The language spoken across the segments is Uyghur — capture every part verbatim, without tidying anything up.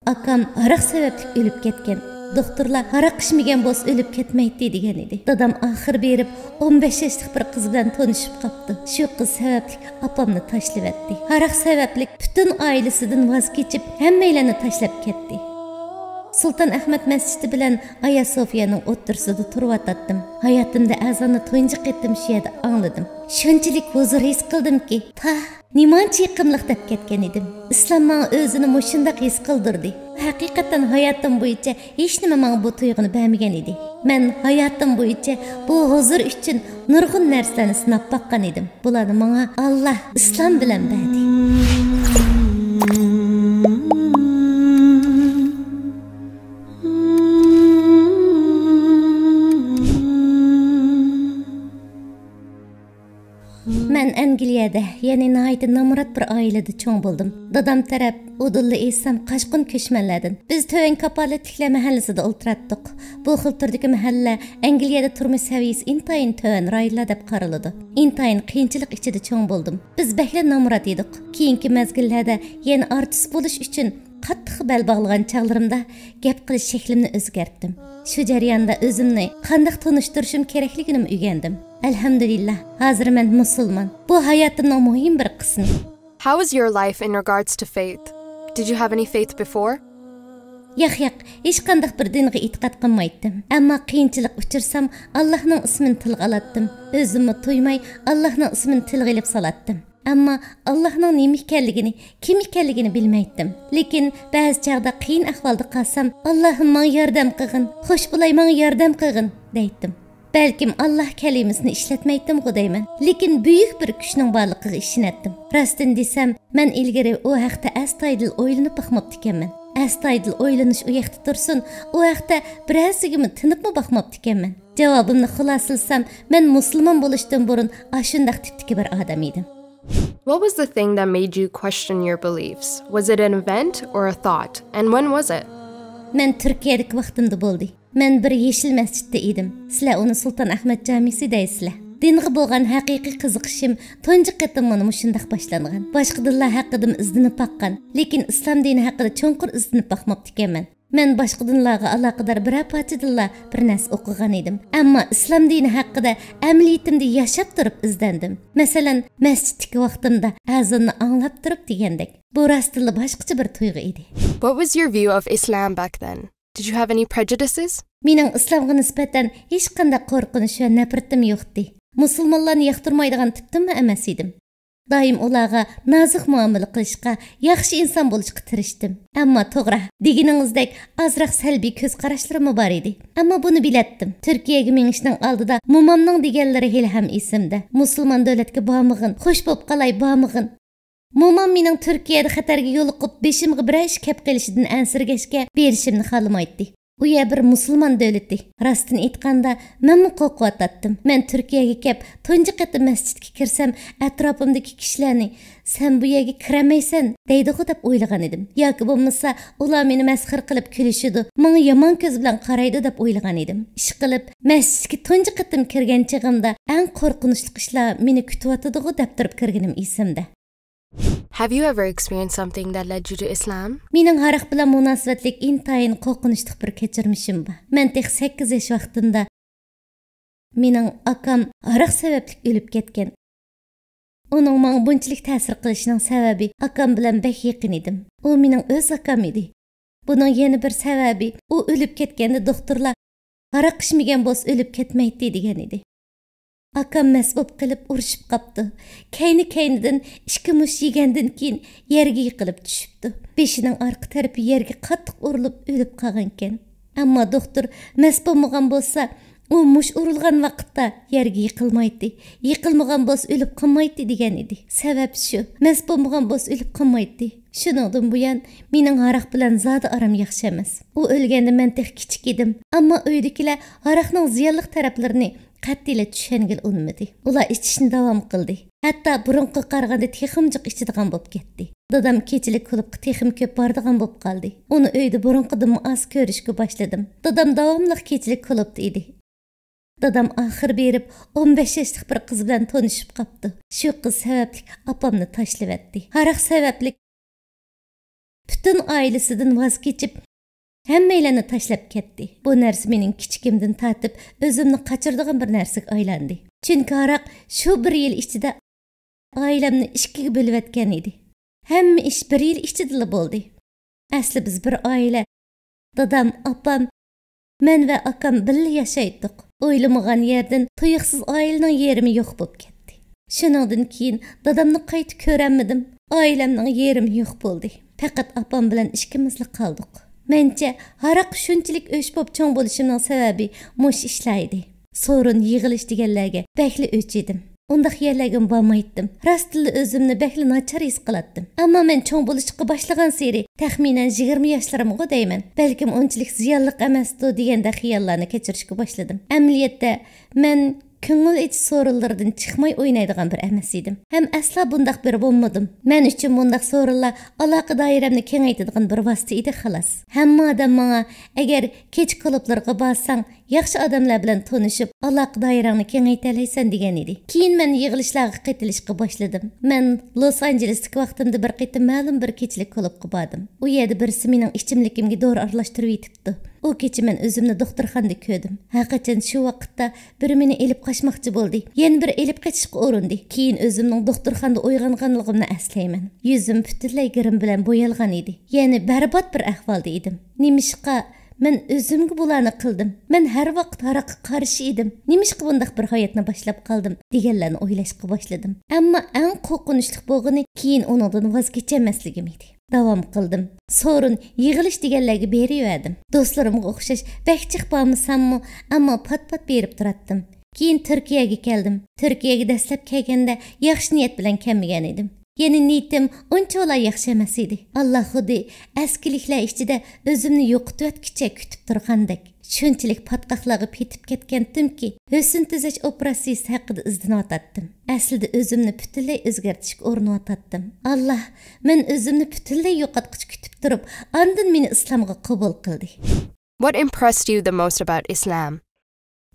ئاكام ھاراق سەۋەبلىك ئۆلۈپ كەتكەن. دوختۇرلار ھاراق ئىچمىگەن بولسا ئۆلۈپ كەتمەيتتى دېگەن ئىدى. دادام ئاخىر بېرىپ ئون بەش ياشلىق بىر قىز بىلەن تونۇشۇپ قاپتۇ. شۇ قىز سەۋەبلىك ئاپامنى تاشلىۋەتتى. ھاراق سەۋەبلىك پۈتۈن ئائىلىسىدىن ۋاز كېچىپ، ھەممەيلەننى تاشلاپ كەتتى. سۇلتان ئەخمەت مەسچىتى بىلەن ئايا سوفىيانىڭ ئوتتۇرىسىدا تۇرۇۋاتاتتىم. ھاياتىمدا ئەزاننى تۇنجى قېتىم شۇ يەردە ئاڭلىدىم. شۇنچىلىك ھۇزۇر ھېس قىلدىمكى، تا نېمانچە يېقىملىق دەپ كەتكەن ئىدىم. ئىسلام ماڭا ئۆزىنى مۇشۇنداق ھېس قىلدۇردى. ھەقىقەتەن ھاياتىم بويىچە ھېچنېمە ماڭا بۇ تۇيغۇنى بەرمىگەن ئىدى. مەن ھاياتىم بويىچە بۇ ھۇزۇر ئۈچۈن نۇرغۇن نەرسىلەرنى سىناپ باققان ئىدىم. بۇلارنى ماڭا ئاللا ئىسلام بىلەن بەردى. مەن ئەنگلىيەدە، يەنى ناھايىتى نامرات بىر ئائىلىدە چوڭ بولدۇم. دادام تەرەپ، ئۇدۇللا ئېيتسام، قاچقۇن كۆچمەنلەردىن. بىز تۆۋەن كاپالەتلىكلەر مەھەللىسىدە ئولتۇراتتۇق. بۇ خىل تۈردىكى مەھەللە ئەنگلىيەدە تۇرمۇش سەۋىيەسى ئىنتايىن تۆۋەن رايونلار دەپ قارىلىدۇ. ئىنتايىن قىيىنچىلىق ئىچىدە چوڭ بولدۇم. بىز بەكلا نامرات ئىدۇق. كېيىنكى مەزگىللەردە يەنە ئارتىس بولۇش ئۈچۈن قاتتىق بەل باغلىغان چاغلىرىمدا گەپ قىلىش شەكلىمنى ئۆزگەرتتىم. شۇ جەرياندا ئۆزۈمنى قانداق تونۇشتۇرۇشۇم كېرەكلىكىنىمۇ ئۆگەندىم. ئەلھەمدۇلىللا، ھازىر مەن مۇسۇلمان. بۇ ھاياتىمنىڭ مۇھىم بىر قىسمى. How was your life in regards to faith? Did you have any faith before? ياق، ياق، ھېچقانداق بىر دىنغا ئېتىقاد قىلمايتتىم. ئەمما قىيىنچىلىق ئۇچرىسام، ئاللاھنىڭ ئىسمىنى تىلغا ئالاتتىم. ئۆزۈممۇ تۇيماي، ئاللاھنىڭ ئىسمىنى تىلغا ئېلىپ سالاتتىم. ئەمما ئاللاھنىڭ نېمە ئىكەنلىكىنى، كىم ئىكەنلىكىنى بىلمەيتتىم. لېكىن بەزى چاغدا قىيىن ئەھۋالدا قالسام، ئاللاھىم ماڭا ياردەم قىلغىن، خوش بولاي ماڭا ياردەم قىلغىن دەيتتىم. بەلكىم ئاللاھ كەلىمىسىنى ئىشلەتمەيتتىمغۇ دەيمەن. لېكىن بۈيۈك بىر كۈچنىڭ بارلىقىغا ئىشىنەتتىم. راستىنى دېسەم، مەن ئىلگىرى ئۇ ھەقتە ئەستايىدىل ئويلىنىپ باقماپتىكەنمەن. ئەستايىدىل ئويلىنىش ئۇ ياقتا تۇرسۇن، ئۇ ھەقتە بىرەرسىگىمۇ تىنىپمۇ باقماپتىكەنمەن. جاۋابىمنى خۇلاسىلىسام، مەن مۇسۇلمان بولۇشتىن بۇرۇن ئاشۇنداق تىپتىكى بىر ئادەم ئىدىم. What was the thing that made you question your beliefs? Was it an event or a thought? And when was it? مەن تۈركىيەدىكى ۋاقتىمدا بولدى. مەن بىر يېشىل مەسچىتتە ئىدىم. سىلەر ئۇنى سۇلتان ئەخمەت جامىسى دەيسىلەر. دىنغا بولغان ھەقىقىي قىزىقىشىم تۇنجى قېتىم مانا مۇشۇنداق باشلانغان. باشقا دىنلار ھەققىدىمۇ ئىزدىنىپ باققان، لېكىن ئىسلام دىنى ھەققىدە چوڭقۇر ئىزدىنىپ باقماپتىكەنمەن. مەن باشقا دىنلارغا ئالاقىدار بىرەر پارچىدىنلا بىر نەرسە ئوقۇغان ئىدىم. ئەمما ئىسلام دىنى ھەققىدە ئەمەلىيىتىمدە ياشاپ تۇرۇپ ئىزدەندىم. مەسىلەن، مەسچىتتىكى ۋاقتىمدا ئەزاننى ئاڭلاپ تۇرۇپ دېگەندەك. بۇ راستتىنلا باشقىچە بىر تۇيغۇ ئىدى. What was your view of Islam back then? Did you have any prejudices? مېنىڭ ئىسلامغا نىسبەتەن ھېچقانداق قورقۇنچ ۋە نەپرىتىم يوقتى. مۇسۇلمانلارنى ياقتۇرمايدىغان تىپتىنمۇ ئەمەس ئىدىم. دائىم ئۇلارغا نازۇك مۇئامىلە قىلىشقا، ياخشى ئىنسان بولۇشقا تىرىشتىم. ئەمما توغرا، دېگىنىڭىزدەك ئازراق سەلبىي كۆز قاراشلىرىممۇ بار ئىدى. ئەمما بۇنى بىلەتتىم. تۈركىيەگە مېڭىشنىڭ ئالدىدا مومامنىڭ دېگەنلىرى ھېلىھەم ئېسىمدە. مۇسۇلمان دۆلەتكە بارمىغىن، خوش بولۇپ قالاي بارمىغىن. مومام مېنىڭ تۈركىيەدە خەتەرگە يولۇقۇپ، بېشىمغا بىرەر ئىش كەپ قېلىشىدىن ئەنسىرىگەچكە، بېرىشىمنى خالىمايتتى. ئۇ يەر بىر مۇسۇلمان دۆلىتى. راستىنى ئېيتقاندا، مەنمۇ قورقۇۋاتاتتىم. مەن تۈركىيەگە كەپ، تۇنجى قېتىم مەسچىتكە كىرسەم، ئەتراپىمدىكى كىشىلەرنى، «سەن بۇ يەرگە كىرەلمەيسەن» دەيدىغۇ دەپ ئويلىغان ئىدىم. ياكى بولمىسا، ئۇلار مېنى مەسخىرە قىلىپ كۈلۈشىدۇ، ماڭا يامان كۆز بىلەن قارايدۇ دەپ ئويلىغان ئىدىم. ئىشقىلىپ، مەسچىتكە تۇنجى قېتىم كىرگەن چېغىمدا، ئەڭ قورقۇنچلۇق ئىشلار مېنى كۈتۈۋاتىدىغۇ دەپ تۇرۇپ كىرگىنىم ئېسىمدە. Have you ever experienced something that led you to Islam? مېنىڭ ھاراق بىلەن مۇناسىۋەتلىك ئىنتايىن قورقۇنچلۇق بىر كەچۈرمىشىم بار. مەن تېخى سەككىز ياش ۋاقتىمدا مېنىڭ ئاكام ھاراق سەۋەبلىك ئۆلۈپ كەتكەن. ئۇنىڭ ماڭا بۇنچىلىك تەسىر قىلىشىنىڭ سەۋەبى، ئاكام بىلەن بەك يېقىن ئىدىم. ئۇ مېنىڭ ئۆز ئاكام ئىدى. بۇنىڭ يەنە بىر سەۋەبى، ئۇ ئۆلۈپ كەتكەندە دوختۇرلار «ھاراق ئىچمىگەن بولسا ئۆلۈپ كەتمەيتتى» دېگەن ئىدى. ئاكام مەست بولۇپ قېلىپ ئۇرۇشۇپ قاپتۇ. كەينى-كەينىدىن ئىككى مۇش يېگەندىن كېيىن يەرگە يىقىلىپ چۈشۈپتۇ. بېشىنىڭ ئارقا تەرىپى يەرگە قاتتىق ئۇرۇلۇپ ئۆلۈپ قالغانىكەن. ئەمما دوختۇر، مەست بولمىغان بولسا، ئۇ مۇش ئۇرۇلغان ۋاقىتتا يەرگە يىقىلمايتتى، يىقىلمىغان بولسا ئۆلۈپ قالمايتتى دېگەن ئىدى. سەۋەب شۇ، مەست بولمىغان بولسا ئۆلۈپ قالمايتتى. شۇنىڭدىن بۇيان مېنىڭ ھاراق بىلەن زادى ئارام ياخشى ئەمەس. ئۇ ئۆلگەندە مەن تېخى كىچىك ئىدىم. ئەمما ئۆيدىكىلەر ھاراقنىڭ زىيانلىق تەرەپلىرىنى قەتئىيلا چۈشەنگىلى ئۇنىمىدى. ئۇلار ئىچىشنى داۋام قىلدى. ھەتتا بۇرۇنقىغا قارىغاندا تېخىمۇ جىق ئىچىدىغان بولۇپ كەتتى. دادام كېچىلىك كۇلۇبقا تېخىمۇ كۆپ بارىدىغان بولۇپ قالدى. ئۇنى ئۆيدە بۇرۇنقىدىنمۇ ئاز كۆرۈشكە باشلىدىم. دادام داۋاملىق كېچىلىك كۇلۇبتا ئىدى. دادام ئاخىر بېرىپ، ئون بەش ياشلىق بىر قىز بىلەن تونۇشۇپ قاپتۇ. شۇ قىز سەۋەبلىك ئاپامنى تاشلىۋەتتى. ھاراق سەۋەبلىك پۈتۈن ئائىلىسىدىن ۋاز كېچىپ، ھەممەيلەننى تاشلاپ كەتتى. بۇ نەرسە مېنىڭ كىچىكىمدىن تارتىپ ئۆزۈمنى قاچۇرىدىغان بىر نەرسىگە ئايلاندى. چۈنكى ھاراق شۇ بىر يىل ئىچىدە ئائىلەمنى ئىككىگە بۆلۈۋەتكەن ئىدى. ھەممە ئىش بىر يىل ئىچىدىلا بولدى. ئەسلى بىز بىر ئائىلە. دادام، ئاپام، مەن ۋە ئاكام بىللە ياشايتتۇق. ئويلىمىغان يەردىن تۇيۇقسىز ئائىلىنىڭ يېرىمى يوق بولۇپ كەتتى. شۇنىڭدىن كېيىن دادامنى قايتا كۆرەلمىدىم. ئائىلەمنىڭ يېرىمى يوق بولدى. پەقەت ئاپام بىلەن ئىككىمىزلا قالدۇق. مەنچە، ھاراق شۇنچىلىك ئۆچ بولۇپ چوڭ بولۇشۇمنىڭ سەۋەبى مۇشۇ ئىشلار ئىدى. سورۇن، يىغىلىش دېگەنلەرگە بەكلا ئۆچ ئىدىم. ئۇنداق يەرلەرگىمۇ بارمايتتىم. راستتىنلا ئۆزۈمنى بەكلا ناچار ھېس قىلاتتىم. ئەمما مەن چوڭ بولۇشقا باشلىغانسېرى، تەخمىنەن يىگىرمە ياشلىرىمغۇ دەيمەن، بەلكىم ئۇنچىلىك زىيانلىق ئەمەستۇ دېگەندەك خىياللارنى كەچۈرۈشكە باشلىدىم. ئەمەلىيەتتە، مەن كۆڭۈل ئېچىش سورۇنلىرىدىن چىقماي ئوينايدىغان بىر ئەمەس ئىدىم. ھەم ئەسلا بۇنداق بىرى بولمىدىم. مەن ئۈچۈن بۇنداق سورۇنلار ئالاقە دائىرەمنى كېڭەيتىدىغان بىر ۋاسىتە ئىدى، خالاس. ھەممە ئادەم ماڭا، ئەگەر كېچە كۇلۇبلىرىغا بارساڭ، ياخشى ئادەملەر بىلەن تونۇشۇپ، ئالاقە دائىرەڭنى كېڭەيتەلەيسەن، دېگەن ئىدى. كېيىن مەن يىغىلىشلارغا قېتىلىشقا باشلىدىم. مەن لوس ئانژېلېستىكى ۋاقتىمدا بىر قېتىم مەلۇم بىر كېچىلىك كۇلۇبقا باردىم. ئۇ يەردە بىرسى مېنىڭ ئىچىملىكىمگە دورا ئارىلاشتۇرۇۋېتىپتۇ. ئۇ كېچە مەن ئۆزۈمنى دوختۇرخانىدا كۆردۈم. ھەرقاچان شۇ ۋاقىتتا بىرى مېنى ئېلىپ قاچماقچى بولدى. يەنە بىرى ئېلىپ قېچىشقا ئۇرۇندى. كېيىن ئۆزۈمنىڭ دوختۇرخانىدا ئويغانغانلىقىمنى ئەسلەيمەن. يۈزۈم پۈتۈنلەي گىرىم بىلەن بويالغان ئىدى. يەنى بەربات بىر ئەھۋالدا ئىدىم. نېمىشقا مەن ئۆزۈمگە بۇلارنى قىلدىم؟ مەن ھەر ۋاقىت ھاراققا قارشى ئىدىم. نېمىشقا بۇنداق بىر ھاياتنى باشلاپ قالدىم؟ دېگەنلەرنى ئويلاشقا باشلىدىم. ئەمما ئەڭ قورقۇنچلۇق بولغىنى كېيىن ئۇنىڭدىن ۋاز كېچەلمەسلىكىم ئىدى. داۋام قىلدىم. سورۇن، يىغىلىش دېگەنلەرگە بېرىۋەردىم. دوستلىرىمغا ئوخشاش بەك جىق بارمىساممۇ، ئەمما پات-پات بېرىپ تۇراتتىم. كېيىن تۈركىيەگە كەلدىم. تۈركىيەگە دەسلەپ كەلگەندە ياخشى نىيەت بىلەن كەلمىگەن ئىدىم. يەنى نىيىتىم ئۇنچىۋالا ياخشى ئەمەس ئىدى. ئاللا خۇددى ئەسكىلىكلەر ئىچىدە ئۆزۈمنى يوقىتىۋەتكۈچە كۈتۈپ تۇرغاندەك. شۇنچىلىك پاتقاقلارغا پېتىپ كەتكەنتىمكى، ھۆسن تۈزەش ئوپېراتسىيىسى ھەققىدە ئىزدىنىۋاتاتتىم. ئەسلىدە ئۆزۈمنى پۈتۈنلەي ئۆزگەرتىشكە ئۇرۇنۇۋاتاتتىم. ئاللا، مەن ئۆزۈمنى پۈتۈنلەي يوقاتقۇچە كۈتۈپ تۇرۇپ، ئاندىن مېنى ئىسلامغا قوبۇل قىلدى. What impressed you the most about Islam?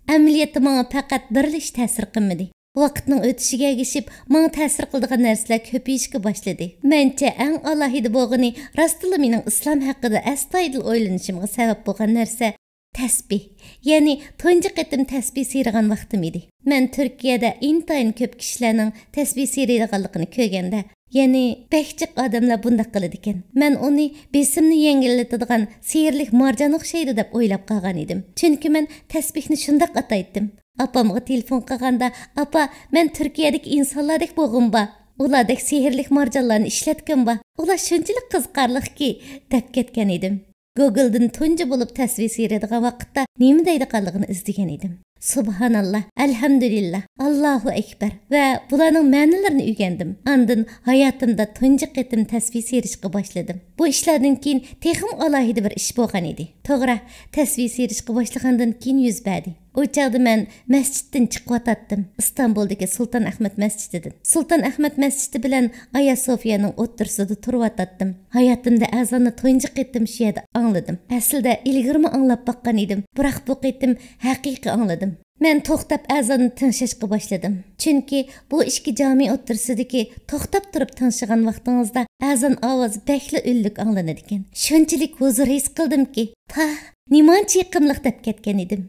ئەمەلىيەتتە ماڭا پەقەت بىرلا ئىش تەسىر قىلمىدى. ۋاقىتنىڭ ئۆتۈشىگە ئەگىشىپ، ماڭا تەسىر قىلىدىغان نەرسىلەر كۆپىيىشكە باشلىدى. مەنچە ئەڭ ئالاھىدە بولغىنى، راستتىنلا مېنىڭ ئىسلام ھەققىدە ئەستايىدىل ئويلىنىشىمغا سەۋەب بولغان نەرسە تەسبىھ. يەنى تۇنجى قېتىم تەسبىھ سىيرىغان ۋاقتىم ئىدى. مەن تۈركىيەدە ئىنتايىن كۆپ كىشىلەرنىڭ تەسبىھ سىيرىيدىغانلىقىنى كۆرگەندە، يەنى بەك جىق ئادەملەر بۇنداق قىلىدىكەن. مەن ئۇنى بېسىمنى يەڭگىللىتىدىغان سېھىرلىك مارجان ئوخشايدۇ دەپ ئويلاپ قالغان ئىدىم. چۈنكى مەن تەسبىھنى شۇنداق ئاتايتتىم. ئاپامغا تېلېفون قىلغاندا، «ئاپا، مەن تۈركىيەدىكى ئىنسانلاردەك بولغۇم بار. ئۇلاردەك سېھىرلىك مارجانلارنى ئىشلەتكۈم بار. ئۇلار شۇنچىلىك قىزىقارلىقكى» دەپ كەتكەن ئىدىم. گوگلدىن تۇنجى بولۇپ تەسۋى سىيرىدىغان ۋاقىتتا نېمە دەيدىغانلىقىنى ئىزدىگەن ئىدىم. سۇبھاناللا، ئەلھەمدۇلىللا، ئاللاھۇ ئەكبەر ۋە بۇلارنىڭ مەنىلىرىنى ئۆگەندىم. ئاندىن ھاياتىمدا تۇنجى قېتىم تەسۋى سىيرىشقا باشلىدىم. بۇ ئىشلاردىن كېيىن تېخىمۇ ئالاھىدە بىر ئىش بولغان ئىدى. توغرا، تەسۋى سىيرىشقا باشلىغاندىن كېيىن يۈز بەردى. ئۇ چاغدا مەن مەسچىتتىن چىقىۋاتاتتىم. ئىستانبۇلدىكى سۇلتان ئەخمەت مەسچىتىدىن. سۇلتان ئەخمەت مەسچىتى بىلەن ئايا سوفىيانىڭ ئوتتۇرىسىدا تۇرۇۋاتاتتىم. ھاياتىمدا ئەزاننى تۇنجى قېتىم شۇ يەردە ئاڭلىدىم. ئەسلىدە ئىلگىرىمۇ ئاڭلاپ باققان ئىدىم، بىراق بۇ قېتىم ھەقىقىي ئاڭلىدىم. مەن توختاپ ئەزاننى تىڭشاشقا باشلىدىم. چۈنكى بۇ ئىككى جامى ئوتتۇرىسىدىكى توختاپ تۇرۇپ تىڭشىغان ۋاقتىڭىزدا ئەزان ئاۋازى بەكلا ئۈنلۈك ئاڭلىنىدىكەن. شۇنچىلىك ھۇزۇر ھېس قىلدىمكى، پاھ، نېمانچە يېقىملىق دەپ كەتكەن ئىدىم.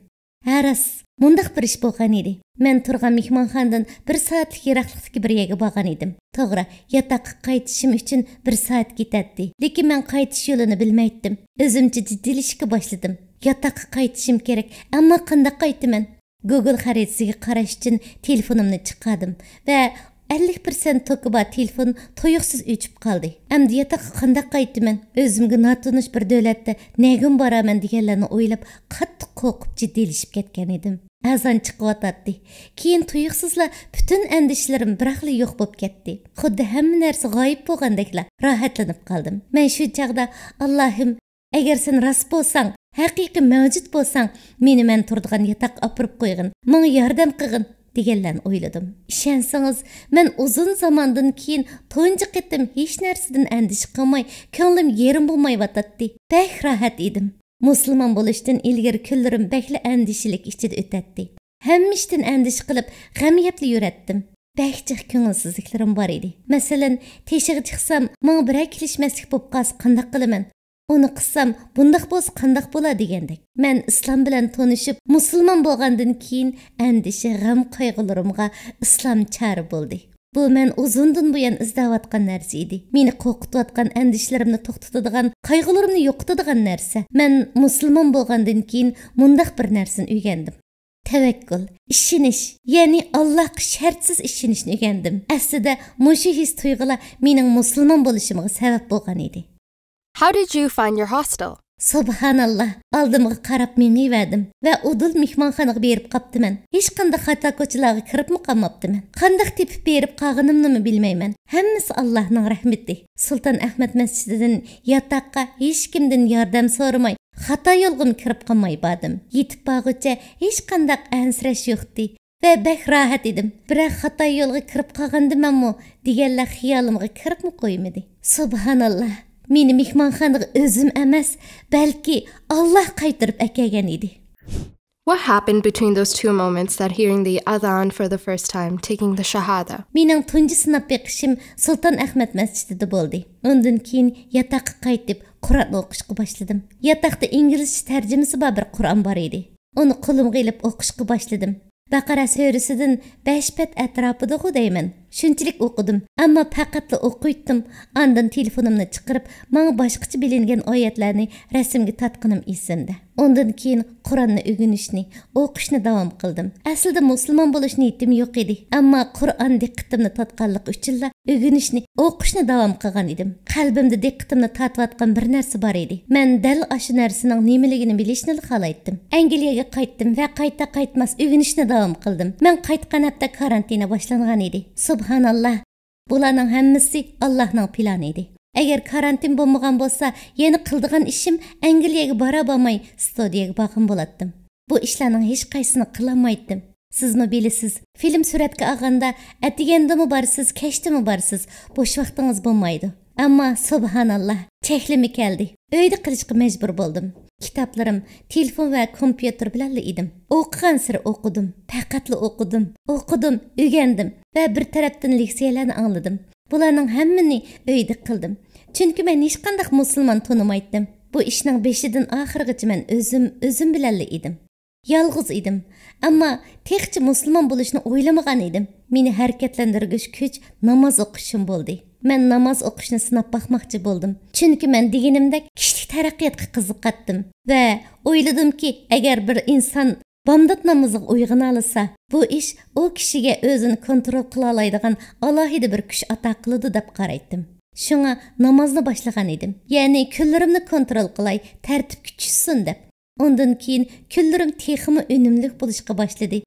ھە، راست، مۇنداق بىر ئىش بولغان ئىدى. مەن تۇرغان مېھمانخانىدىن بىر سائەتلىك يىراقلىقتىكى بىر يەرگە بارغان ئىدىم. توغرا، ياتاققا قايتىشىم ئۈچۈن بىر سائەت كېتەتتى. لېكىن مەن قايتىش يولىنى بىلمەيتتىم. ئۆزۈمچە جىددىيلىشىشكە باشلىدىم. ياتاققا قايتىشىم كېرەك، ئەمما قانداق قايتىمەن؟ گوگل خەرىتىسىگە قاراش ئۈچۈن تېلېفونۇمنى چىقاردىم ۋە ئەللىك پىرسەنت توكى بار تېلېفون تۇيۇقسىز ئۆچۈپ قالدى. ئەمدى ياتاققا قانداق قايتىمەن؟ ئۆزۈمگە ناتونۇش بىر دۆلەتتە نەگىمۇ بارارمەن دېگەنلەرنى ئويلاپ، قاتتىق قورقۇپ جىددىيلىشىپ كەتكەن ئىدىم. ئەزان چىقىۋاتاتتى. كېيىن تۇيۇقسىزلا پۈتۈن ئەندىشىلىرىم بىراقلا يوق بولۇپ كەتتى. خۇددى ھەممە نەرسە غايىب بولغاندەكلا راھەتلىنىپ قالدىم. مەن شۇ چاغدا، «ئاللاھىم، ئەگەر سەن راست بولساڭ، ھەقىقىي مەۋجۇت بولساڭ، مېنى مەن تۇرىدىغان ياتاققا ئاپىرىپ قويغىن، ماڭا ياردەم قىلغىن» دېگەنلەرنى ئويلىدىم. ئىشەنسىڭىز، مەن ئۇزۇن زاماندىن كېيىن تۇنجى قېتىم ھېچ نەرسىدىن ئەندىشە قىلماي، كۆڭلۈم يېرىم بولمايۋاتاتتى. بەك راھەت ئىدىم. مۇسۇلمان بولۇشتىن ئىلگىرى كۈنلىرىم بەكلا ئەندىشىلىك ئىچىدە ئۆتەتتى. ھەممە ئىشتىن ئەندىشە قىلىپ، غەم يەپلا يۈرەتتىم. بەك جىق كۆڭۈلسىزلىكلىرىم بار ئىدى. مەسىلەن، تېشىغا چىقسام، ماڭا بىرەر كېلىشمەسلىك بولۇپ قالسا قانداق قىلىمەن؟ ئۇنى قىلسام، بۇنداق بولسا قانداق بولا دېگەندەك. مەن ئىسلام بىلەن تونۇشۇپ، مۇسۇلمان بولغاندىن كېيىن ئەندىشە، غەم، قايغۇلىرىمغا ئىسلام چارە بولدى. بۇ مەن ئۇزۇندىن بۇيان ئىزدەۋاتقان نەرسە ئىدى. مېنى قورقۇتۇۋاتقان ئەندىشىلىرىمنى توختىتىدىغان، قايغۇلىرىمنى يوقىتىدىغان نەرسە. مەن مۇسۇلمان بولغاندىن كېيىن مۇنداق بىر نەرسىنى ئۆگەندىم. تەۋەككۈل، ئىشىنىش، يەنى ئاللاھقا شەرتسىز ئىشىنىشنى ئۆگەندىم. ئەسلىدە مۇشۇ ھېس تۇيغۇلار مېنىڭ مۇسۇلمان بولۇشۇمغا سەۋەب بولغان ئىدى. How did you find your hostel? سۇبھاناللا، ئالدىمغا قاراپ مېڭىۋەردىم ۋە ئۇدۇل مېھمانخانىغا بېرىپ قاپتىمەن. ھېچقانداق خاتا كوچىلارغا كىرىپمۇ قالماپتىمەن. قانداق تېپىپ بېرىپ قالغىنىمنىمۇ بىلمەيمەن. ھەممىسى ئاللاھنىڭ رەھمىتى. سۇلتان ئەخمەت مەسچىتىدىن ياتاققا ھېچكىمدىن ياردەم سورىماي، خاتا يولغىمۇ كىرىپ قالماي باردىم. يېتىپ بارغۇچە ھېچقانداق ئەنسىرەش يوقتى. ۋە بەك راھەت ئىدىم. بىرەر خاتا يولغا كىرىپ قالغاندىمەنمۇ دېگەنلەر خىيالىمغا كىرىپمۇ قويمىدى. سۇبھاناللا، مېنى مېھمانخانىغا ئۆزۈم ئەمەس، بەلكى ئاللا قايتۇرۇپ ئەكەلگەن ئىدى. What happened between those two moments, that hearing the adhan for the first time, taking the shahada? مېنىڭ تۇنجى سىناپ بېقىشىم سۇلتان ئەخمەت مەسچىتىدە بولدى. ئۇندىن كېيىن ياتاققا قايتىپ قۇرئان ئوقۇشقا باشلىدىم. ياتاقتا ئىنگلىزچە تەرجىمىسى بار بىر قۇرئان بار ئىدى. ئۇنى قولۇمغا ئېلىپ ئوقۇشقا باشلىدىم. بەقەرە سۈرىسىدىن بەش پەت ئەتراپىدىغۇ دەيمەن. شۇنچىلىك ئوقۇدۇم. ئەمما پەقەتلا ئوقۇيتتۇم. ئاندىن تېلېفونۇمنى چىقىرىپ، ماڭا باشقىچە بىلىنگەن ئايەتلەرنى رەسىمگە تارتقىنىم ئېسىمدە. ئۇندىن كېيىن قۇرئاننى ئۆگىنىشنى، ئوقۇشنى داۋام قىلدىم. ئەسلىدە مۇسۇلمان بولۇش نىيىتىم يوق ئىدى. ئەمما قۇرئان دىققىتىمنى تارتقانلىقى ئۈچۈنلا ئۆگىنىشنى، ئوقۇشنى داۋام قىلغان ئىدىم. قەلبىمدە دىققىتىمنى تارتىۋاتقان بىر نەرسە بار ئىدى. مەن دەل ئاشۇ نەرسىنىڭ نېمىلىكىنى بىلىشنىلا خالايتتىم. ئەنگلىيەگە قايتتىم ۋە قايتا قايتماس ئۆگىنىشنى داۋام قىلدىم. مەن قايتقان ھەپتە كارانتىنا باشلانغان ئىدى. سۇبھاناللا! بۇلارنىڭ ھەممىسى ئاللاھنىڭ پىلانى ئىدى. ئەگەر كارانتىن بولمىغان بولسا، يەنە قىلىدىغان ئىشىم ئەنگلىيەگە بارا بارماي ستۇدىيەگە بارغان بولاتتىم. بۇ ئىشلارنىڭ ھېچقايسىسىنى قىلالمايتتىم. سىزمۇ بىلىسىز، فىلىم سۈرەتكە ئالغاندا ئەتىگەندىمۇ بارىسىز، كەچتىمۇ بارىسىز، بوش ۋاقتىڭىز بولمايدۇ. ئەمما سۇبھاناللا، چەكلىمە كەلدى. ئۆيدە قېلىشقا مەجبۇر بولدۇم. كىتابلىرىم، تېلېفون ۋە كومپيۇتېر بىلەنلا ئىدىم. ئوقۇغانسېرى ئوقۇدۇم، پەقەتلا ئوقۇدۇم. ئوقۇدۇم، ئۆگەندىم ۋە بىر تەرەپتىن لېكسىيەلەرنى ئاڭلىدىم. بۇلارنىڭ ھەممىنى ئۆيدە قىلدىم. چۈنكى مەن ھېچقانداق مۇسۇلمان تونۇمايتتىم. بۇ ئىشنىڭ بېشىدىن ئاخىرىغىچە مەن ئۆزۈم، ئۆزۈم بىلەنلا ئىدىم. يالغۇز ئىدىم. ئەمما تېخىچە مۇسۇلمان بولۇشنى ئويلىمىغان ئىدىم. مېنى ھەرىكەتلەندۈرگۈچ كۈچ ناماز ئوقۇشۇم بولدى. مەن ناماز ئوقۇشنى سىناپ باقماقچى بولدۇم. چۈنكى مەن دېگىنىمدەك كىشىلىك تەرەققىياتقا قىزىقاتتىم. ۋە ئويلىدىمكى، ئەگەر بىر ئىنسان بامدات نامىزىغا ئويغىنالىسا، بۇ ئىش ئۇ كىشىگە ئۆزىنى كونترول قىلالايدىغان ئالاھىدە بىر كۈچ ئاتا قىلىدۇ دەپ قارايتتىم. شۇڭا نامازنى باشلىغان ئىدىم. يەنى كۈنلىرىمنى كونترول قىلاي، تەرتىپكە چۈشسۇن دەپ. ئۇندىن كېيىن كۈنلىرىم تېخىمۇ ئۈنۈملۈك بولۇشقا باشلىدى.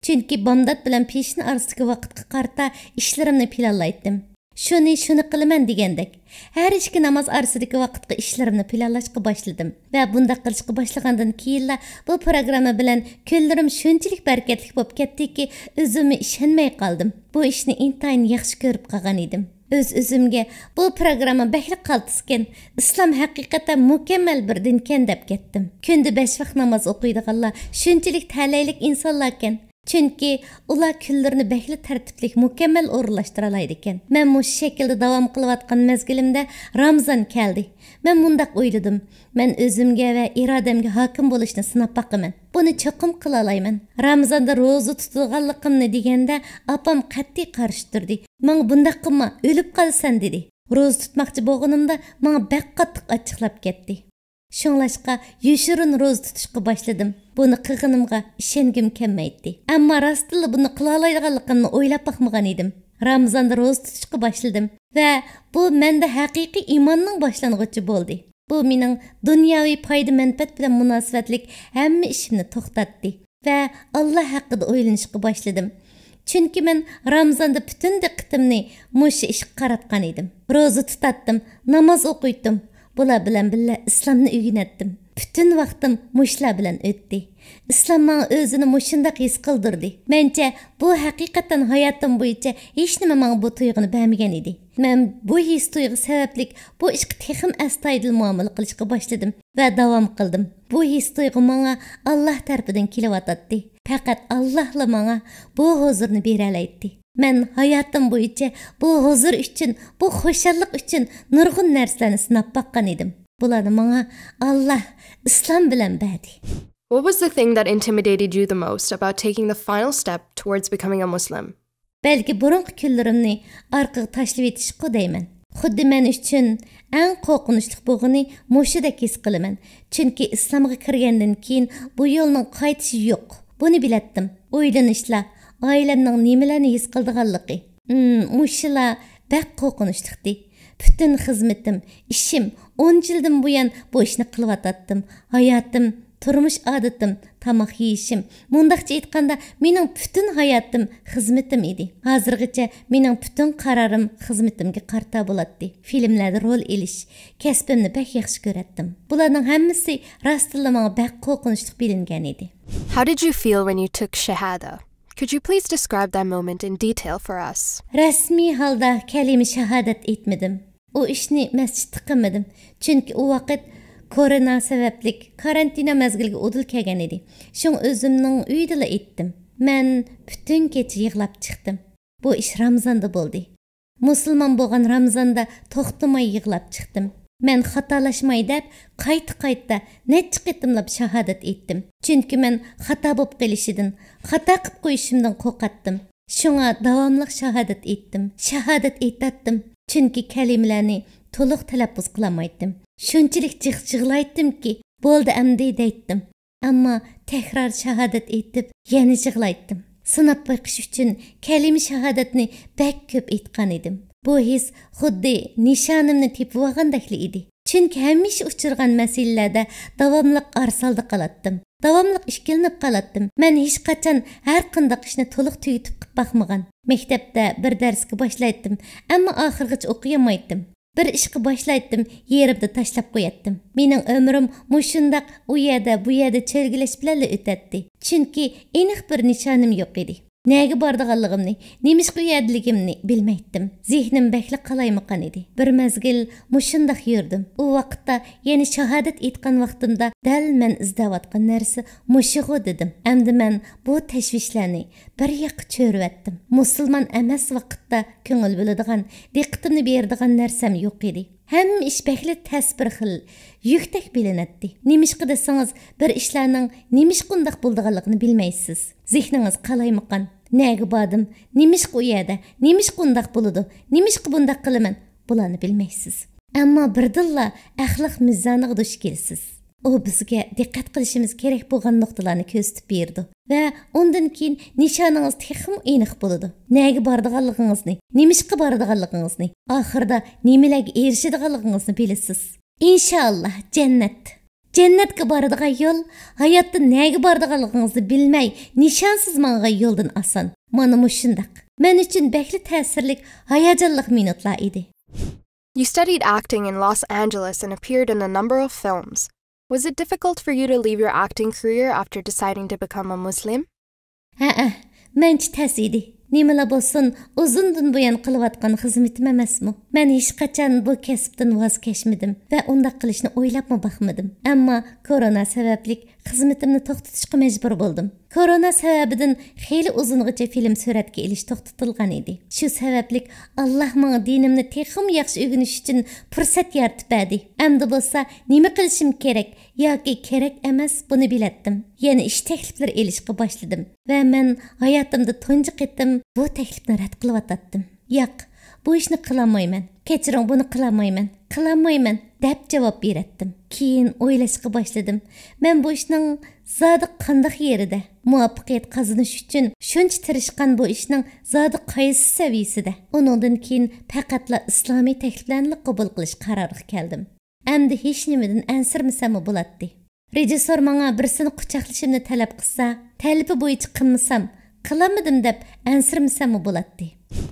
چۈنكى بامدات بىلەن پېشىن ئارىسىدىكى ۋاقىتقا قارىتا ئىشلىرىمنى پىلانلايتتىم. شۇنى شۇنى قىلىمەن دېگەندەك. ھەر ئىككى ناماز ئارىسىدىكى ۋاقىتقا ئىشلىرىمنى پىلانلاشقا باشلىدىم. ۋە بۇنداق قىلىشقا باشلىغاندىن كېيىنلا بۇ پروگرامما بىلەن كۈنلىرىم شۇنچىلىك بەرىكەتلىك بولۇپ كەتتىكى، ئۆزۈممۇ ئىشەنمەي قالدىم. بۇ ئىشنى ئىنتايىن ياخشى كۆرۈپ قالغان ئىدىم. ئۆز-ئۆزۈمگە، بۇ پروگرامما بەكلا قالتىسكەن، ئىسلام ھەقىقەتەن مۇكەممەل بىر دىنكەن دەپ كەتتىم. كۈندە بەش ۋاق ناماز ئوقۇيدىغانلار شۇنچىلىك تەلەيلىك ئىنسانلاركەن. چۈنكى ئۇلار كۈنلىرىنى بەكلا تەرتىپلىك، مۇكەممەل ئورۇنلاشتۇرالايدىكەن. مەن مۇشۇ شەكىلدە داۋام قىلىۋاتقان مەزگىلىمدە رامىزان كەلدى. مەن مۇنداق ئويلىدىم، مەن ئۆزۈمگە ۋە ئىرادەمگە ھاكىم بولۇشنى سىناپ باقىمەن. بۇنى چوقۇم قىلالايمەن. رامىزاندا روزا تۇتىدىغانلىقىمنى دېگەندە، ئاپام قەتئىي قارشى تۇردى. ماڭا بۇنداق قىلما، ئۆلۈپ قالىسەن، دېدى. روزا تۇتماقچى بولغىنىمدا ماڭا بەك قاتتىق ئاچچىقلاپ كەتتى. شۇڭلاشقا يوشۇرۇن روزا تۇتۇشقا باشلىدىم. بۇنى قىلغىنىمغا ئىشەنگۈم كەلمەيتتى. ئەمما راستتىنلا بۇنى قىلالايدىغانلىقىمنى ئويلاپ باقمىغان ئىدىم. رامىزاندا روزا تۇتۇشقا باشلىدىم ۋە بۇ مەندە ھەقىقىي ئىماننىڭ باشلانغۇچى بولدى. بۇ مېنىڭ دۇنياۋى پايدا-مەنپەئەت بىلەن مۇناسىۋەتلىك ھەممە ئىشىمنى توختاتتى ۋە ئاللا ھەققىدە ئويلىنىشقا باشلىدىم. چۈنكى مەن رامىزاندا پۈتۈن دىققىتىمنى مۇشۇ ئىشقا قاراتقان ئىدىم. روزا تۇتاتتىم، ناماز ئوقۇيتتۇم، بۇلار بىلەن بىللە ئىسلامنى ئۆگىنەتتىم. پۈتۈن ۋاقتىم مۇشۇلار بىلەن ئۆتتى. ئىسلام ماڭا ئۆزىنى مۇشۇنداق ھېس قىلدۇردى. مەنچە، بۇ ھەقىقەتەن ھاياتىم بويىچە ھېچنېمە ماڭا بۇ تۇيغۇنى بەرمىگەن ئىدى. مەن بۇ ھېس-تۇيغۇ سەۋەبلىك بۇ ئىشقا تېخىمۇ ئەستايىدىل مۇئامىلە قىلىشقا باشلىدىم ۋە داۋام قىلدىم. بۇ ھېس-تۇيغۇ ماڭا ئاللا تەرىپىدىن كېلىۋاتاتتى. پەقەت ئاللاھلا ماڭا بۇ ھۇزۇرنى بېرەلەيتتى. مەن ھاياتىم بويىچە بۇ ھۇزۇر ئۈچۈن، بۇ خۇشاللىق ئۈچۈن نۇرغۇن نەرسىلەرنى سىناپ باققان ئىدىم. بۇلارنى ماڭا ئاللا ئىسلام بىلەن بەردى. What was the thing that intimidated you the most about taking the final step towards becoming a Muslim? بەلكى بۇرۇنقى كۈنلىرىمنى ئارقىغا تاشلىۋېتىشقۇ دەيمەن. خۇددى مەن ئۈچۈن ئەڭ قورقۇنچلۇق بولغىنى مۇشۇدەك ھېس قىلىمەن. چۈنكى ئىسلامغا كىرگەندىن كېيىن بۇ يولنىڭ قايتىشى يوق. بۇنى بىلەتتىم. ئويلىنىشلا، ئائىلەمنىڭ نېمىلەرنى ھېس قىلىدىغانلىقى. ئىم، مۇشۇلا بەك قورقۇنچلۇقتى. پۈتۈن خىزمىتىم، ئىشىم، ئون يىلدىن بۇيان بۇ ئىشنى قىلىۋاتاتتىم. ھاياتىم، تۇرمۇش ئادىتىم، تاماق يېيىشىم، مۇنداقچە ئېيتقاندا، مېنىڭ پۈتۈن ھاياتىم خىزمىتىم ئىدى. ھازىرغىچە مېنىڭ پۈتۈن قارارىم خىزمىتىمگە قارىتا بولاتتى. فىلىملەردە رول ئېلىش، كەسپىمنى بەك ياخشى كۆرەتتىم. بۇلارنىڭ ھەممىسى راستتىنلا ماڭا بەك قورقۇنچلۇق بىلىنگەن ئىدى. How did you feel when you took shahada? Could you please describe that moment in detail for us? رەسمىي ھالدا كەلىمە شاھادەت ئېيتمىدىم. ئۇ ئىشنى مەسچىتتە قىلمىدىم. چۈنكى ئۇ ۋاقىت كورونا سەۋەبلىك كارانتىنا مەزگىلىگە ئۇدۇل كەلگەن ئىدى. شۇڭا ئۆزۈمنىڭ ئۆيىدىلا ئېيتتىم. مەن پۈتۈن كېچە يىغلاپ چىقتىم. بۇ ئىش رامىزاندا بولدى. مۇسۇلمان بولغان رامىزاندا توختىماي يىغلاپ چىقتىم. مەن خاتالاشماي دەپ قايتا-قايتا نەچچە قېتىملاپ شاھادەت ئېيتتىم. چۈنكى مەن خاتا بولۇپ قېلىشىدىن، خاتا قىلىپ قويۇشۇمدىن قورقاتتىم. شۇڭا داۋاملىق شاھادەت ئېيتتىم، شاھادەت ئېيتاتتىم. چۈنكى كەلىمىلەرنى تولۇق تەلەپپۇز قىلالمايتتىم. شۇنچىلىك جىق يىغلايتتىمكى، بولدى ئەمدى دەيتتىم. ئەمما تەكرار شاھادەت ئېيتىپ، يەنە يىغلايتتىم. سىناپ بېقىش ئۈچۈن كەلىمە شاھادەتنى بەك كۆپ ئېيتقان ئىدىم. بۇ ھېس خۇددى نىشانىمنى تېپىۋالغاندەكلا ئىدى. چۈنكى ھەمىشە ئۇچرىغان مەسىلىلەردە داۋاملىق ئارىسالدە قالاتتىم. داۋاملىق ئىككىلىنىپ قالاتتىم. مەن ھېچقاچان ھەر قانداق ئىشنى تولۇق تۈگىتىپ قىپ باقمىغان. مەكتەپتە بىر دەرسكە باشلايتتىم، ئەمما ئاخىرغىچە ئوقۇيالمايتتىم. بىر ئىشقا باشلايتتىم، يېرىمدا تاشلاپ قوياتتىم. مېنىڭ ئۆمرۈم مۇشۇنداق ئۇ يەردە، بۇ يەردە چۆرگىلەش بىلەنلا ئۆتەتتى. چۈنكى ئېنىق بىر نىشانىم يوق ئىدى. نەگە بارىدىغانلىقىمنى، نېمىشقا ئۇ يەردىلىكىمنى بىلمەيتتىم. زېھنىم بەكلا قالايمىقان ئىدى. بىر مەزگىل مۇشۇنداق يۈردۈم. ئۇ ۋاقىتتا يەنە شاھادەت ئېيتقان ۋاقتىمدا دەل مەن ئىزدەۋاتقان نەرسە مۇشۇغۇ دېدىم. ئەمدى مەن بۇ تەشۋىشلەرنى بىر ياققا چۆرۈۋەتتىم. مۇسۇلمان ئەمەس ۋاقىتتا كۆڭۈل بۆلىدىغان، دىققىتىمنى بېرىدىغان نەرسەم يوق ئىدى. ھەممە ئىش بەكلا تەس بىر خىل يۈكتەك بىلىنەتتى. نېمىشقا دېسىڭىز، بىر ئىشلارنىڭ نېمىشقا ئۇنداق بولىدىغانلىقىنى بىلمەيسىز. زېھنىڭىز قالايمىقان. نەگە باردىم؟ نېمىشقا ئۇ يەردە؟ نېمىشقا ئۇنداق بولىدۇ؟ نېمىشقا بۇنداق قىلىمەن؟ بۇلارنى بىلمەيسىز. ئەمما بىردىنلا ئەخلاق مىزانىغا دۇچ كېلىسىز. ئۇ بىزگە دىققەت قىلىشىمىز كېرەك بولغان نۇقتىلارنى كۆرسىتىپ بېرىدۇ ۋە ئۇندىن كېيىن نىشانىڭىز تېخىمۇ ئېنىق بولىدۇ. نەگە بارىدىغانلىقىڭىزنى، نېمىشقا بارىدىغانلىقىڭىزنى، ئاخىرىدا نېمىلەرگە ئېرىشىدىغانلىقىڭىزنى بىلىسىز. ئىنشائاللا، جەننەت. جەننەتكە بارىدىغان يول، ھاياتتا نەگە بارىدىغانلىقىڭىزنى بىلمەي، نىشانسىز ماڭغان يولدىن ئاسان. مانا مۇشۇنداق. مەن ئۈچۈن بەكلا تەسىرلىك، ھاياجانلىق مىنۇتلار ئىدى. You studied acting in Los Angeles and appeared in a number of films. Was it difficult for you to leave your acting career after deciding to become a Muslim? ھەئە، مەنچە تەس ئىدى. نېمىلا بولسۇن، ئۇزۇندىن بۇيان قىلىۋاتقان خىزمىتىم ئەمەسمۇ؟ مەن ھېچقاچان بۇ كەسىپتىن ۋاز كەچمىدىم ۋە ئۇنداق قىلىشنى ئويلاپمۇ باقمىدىم. ئەمما كورونا سەۋەبلىك خىزمىتىمنى توختىتىشقا مەجبۇر بولدۇم. كورونا سەۋەبىدىن خېلى ئۇزۇنغىچە فىلىم سۈرەتكە ئېلىش توختىتىلغان ئىدى. شۇ سەۋەبلىك ئاللا ماڭا دىنىمنى تېخىمۇ ياخشى ئۆگىنىش ئۈچۈن پۇرسەت يارىتىپ بەردى. ئەمدى بولسا نېمە قىلىشىم كېرەك ياكى كېرەك ئەمەس، بۇنى بىلەتتىم. يەنە ئىش تەكلىپلىرى ئېلىشقا باشلىدىم ۋە مەن ھاياتىمدا تۇنجى قېتىم بۇ تەكلىپنى رەت قىلىۋاتاتتىم. ياق، بۇ ئىشنى قىلالمايمەن. كەچۈرۈڭ، بۇنى قىلالمايمەن. قىلالمايمەن، دەپ جاۋاب بېرەتتىم. كېيىن ئويلاشقا باشلىدىم. مەن بۇ ئىشنىڭ زادى قانداق يېرىدە؟ مۇۋەپپەقىيەت قازىنىش ئۈچۈن شۇنچە تىرىشقان بۇ ئىشنىڭ زادى قايسى سەۋىيىسىدە؟ ئۇنىڭدىن كېيىن پەقەتلا ئىسلامىي تەكلىپلەرنىلا قوبۇل قىلىش قارارىغا كەلدىم. ئەمدى ھېچنېمىدىن ئەنسىرىمىسەممۇ بولاتتى. رېژىسسور ماڭا بىرسىنى قۇچاقلىشىمنى تەلەپ قىلسا، تەلىپى بويىچە قىلمىسام، قىلالمىدىم دەپ ئەنسىرىمىسەممۇ بولاتتى.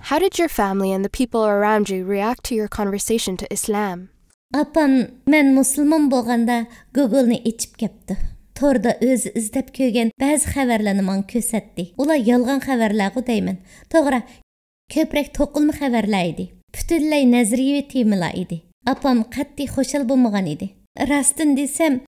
How did your family and the people around you react to your conversation to Islam? ئاپام مەن مۇسۇلمان بولغاندا گوگولنى ئېچىپ كەپتۇ. توردا ئۆزى ئىزدەپ كۆرگەن بەزى خەۋەرلەرنى ماڭا كۆرسەتتى. ئۇلار يالغان خەۋەرلەرغۇ دەيمەن. توغرا، كۆپرەك توقۇلما خەۋەرلەر ئىدى. پۈتۈنلەي نەزەرىيىۋى تېمىلار ئىدى. ئاپام قەتئىي خۇشال بولمىغان ئىدى. راستىنى دېسەم،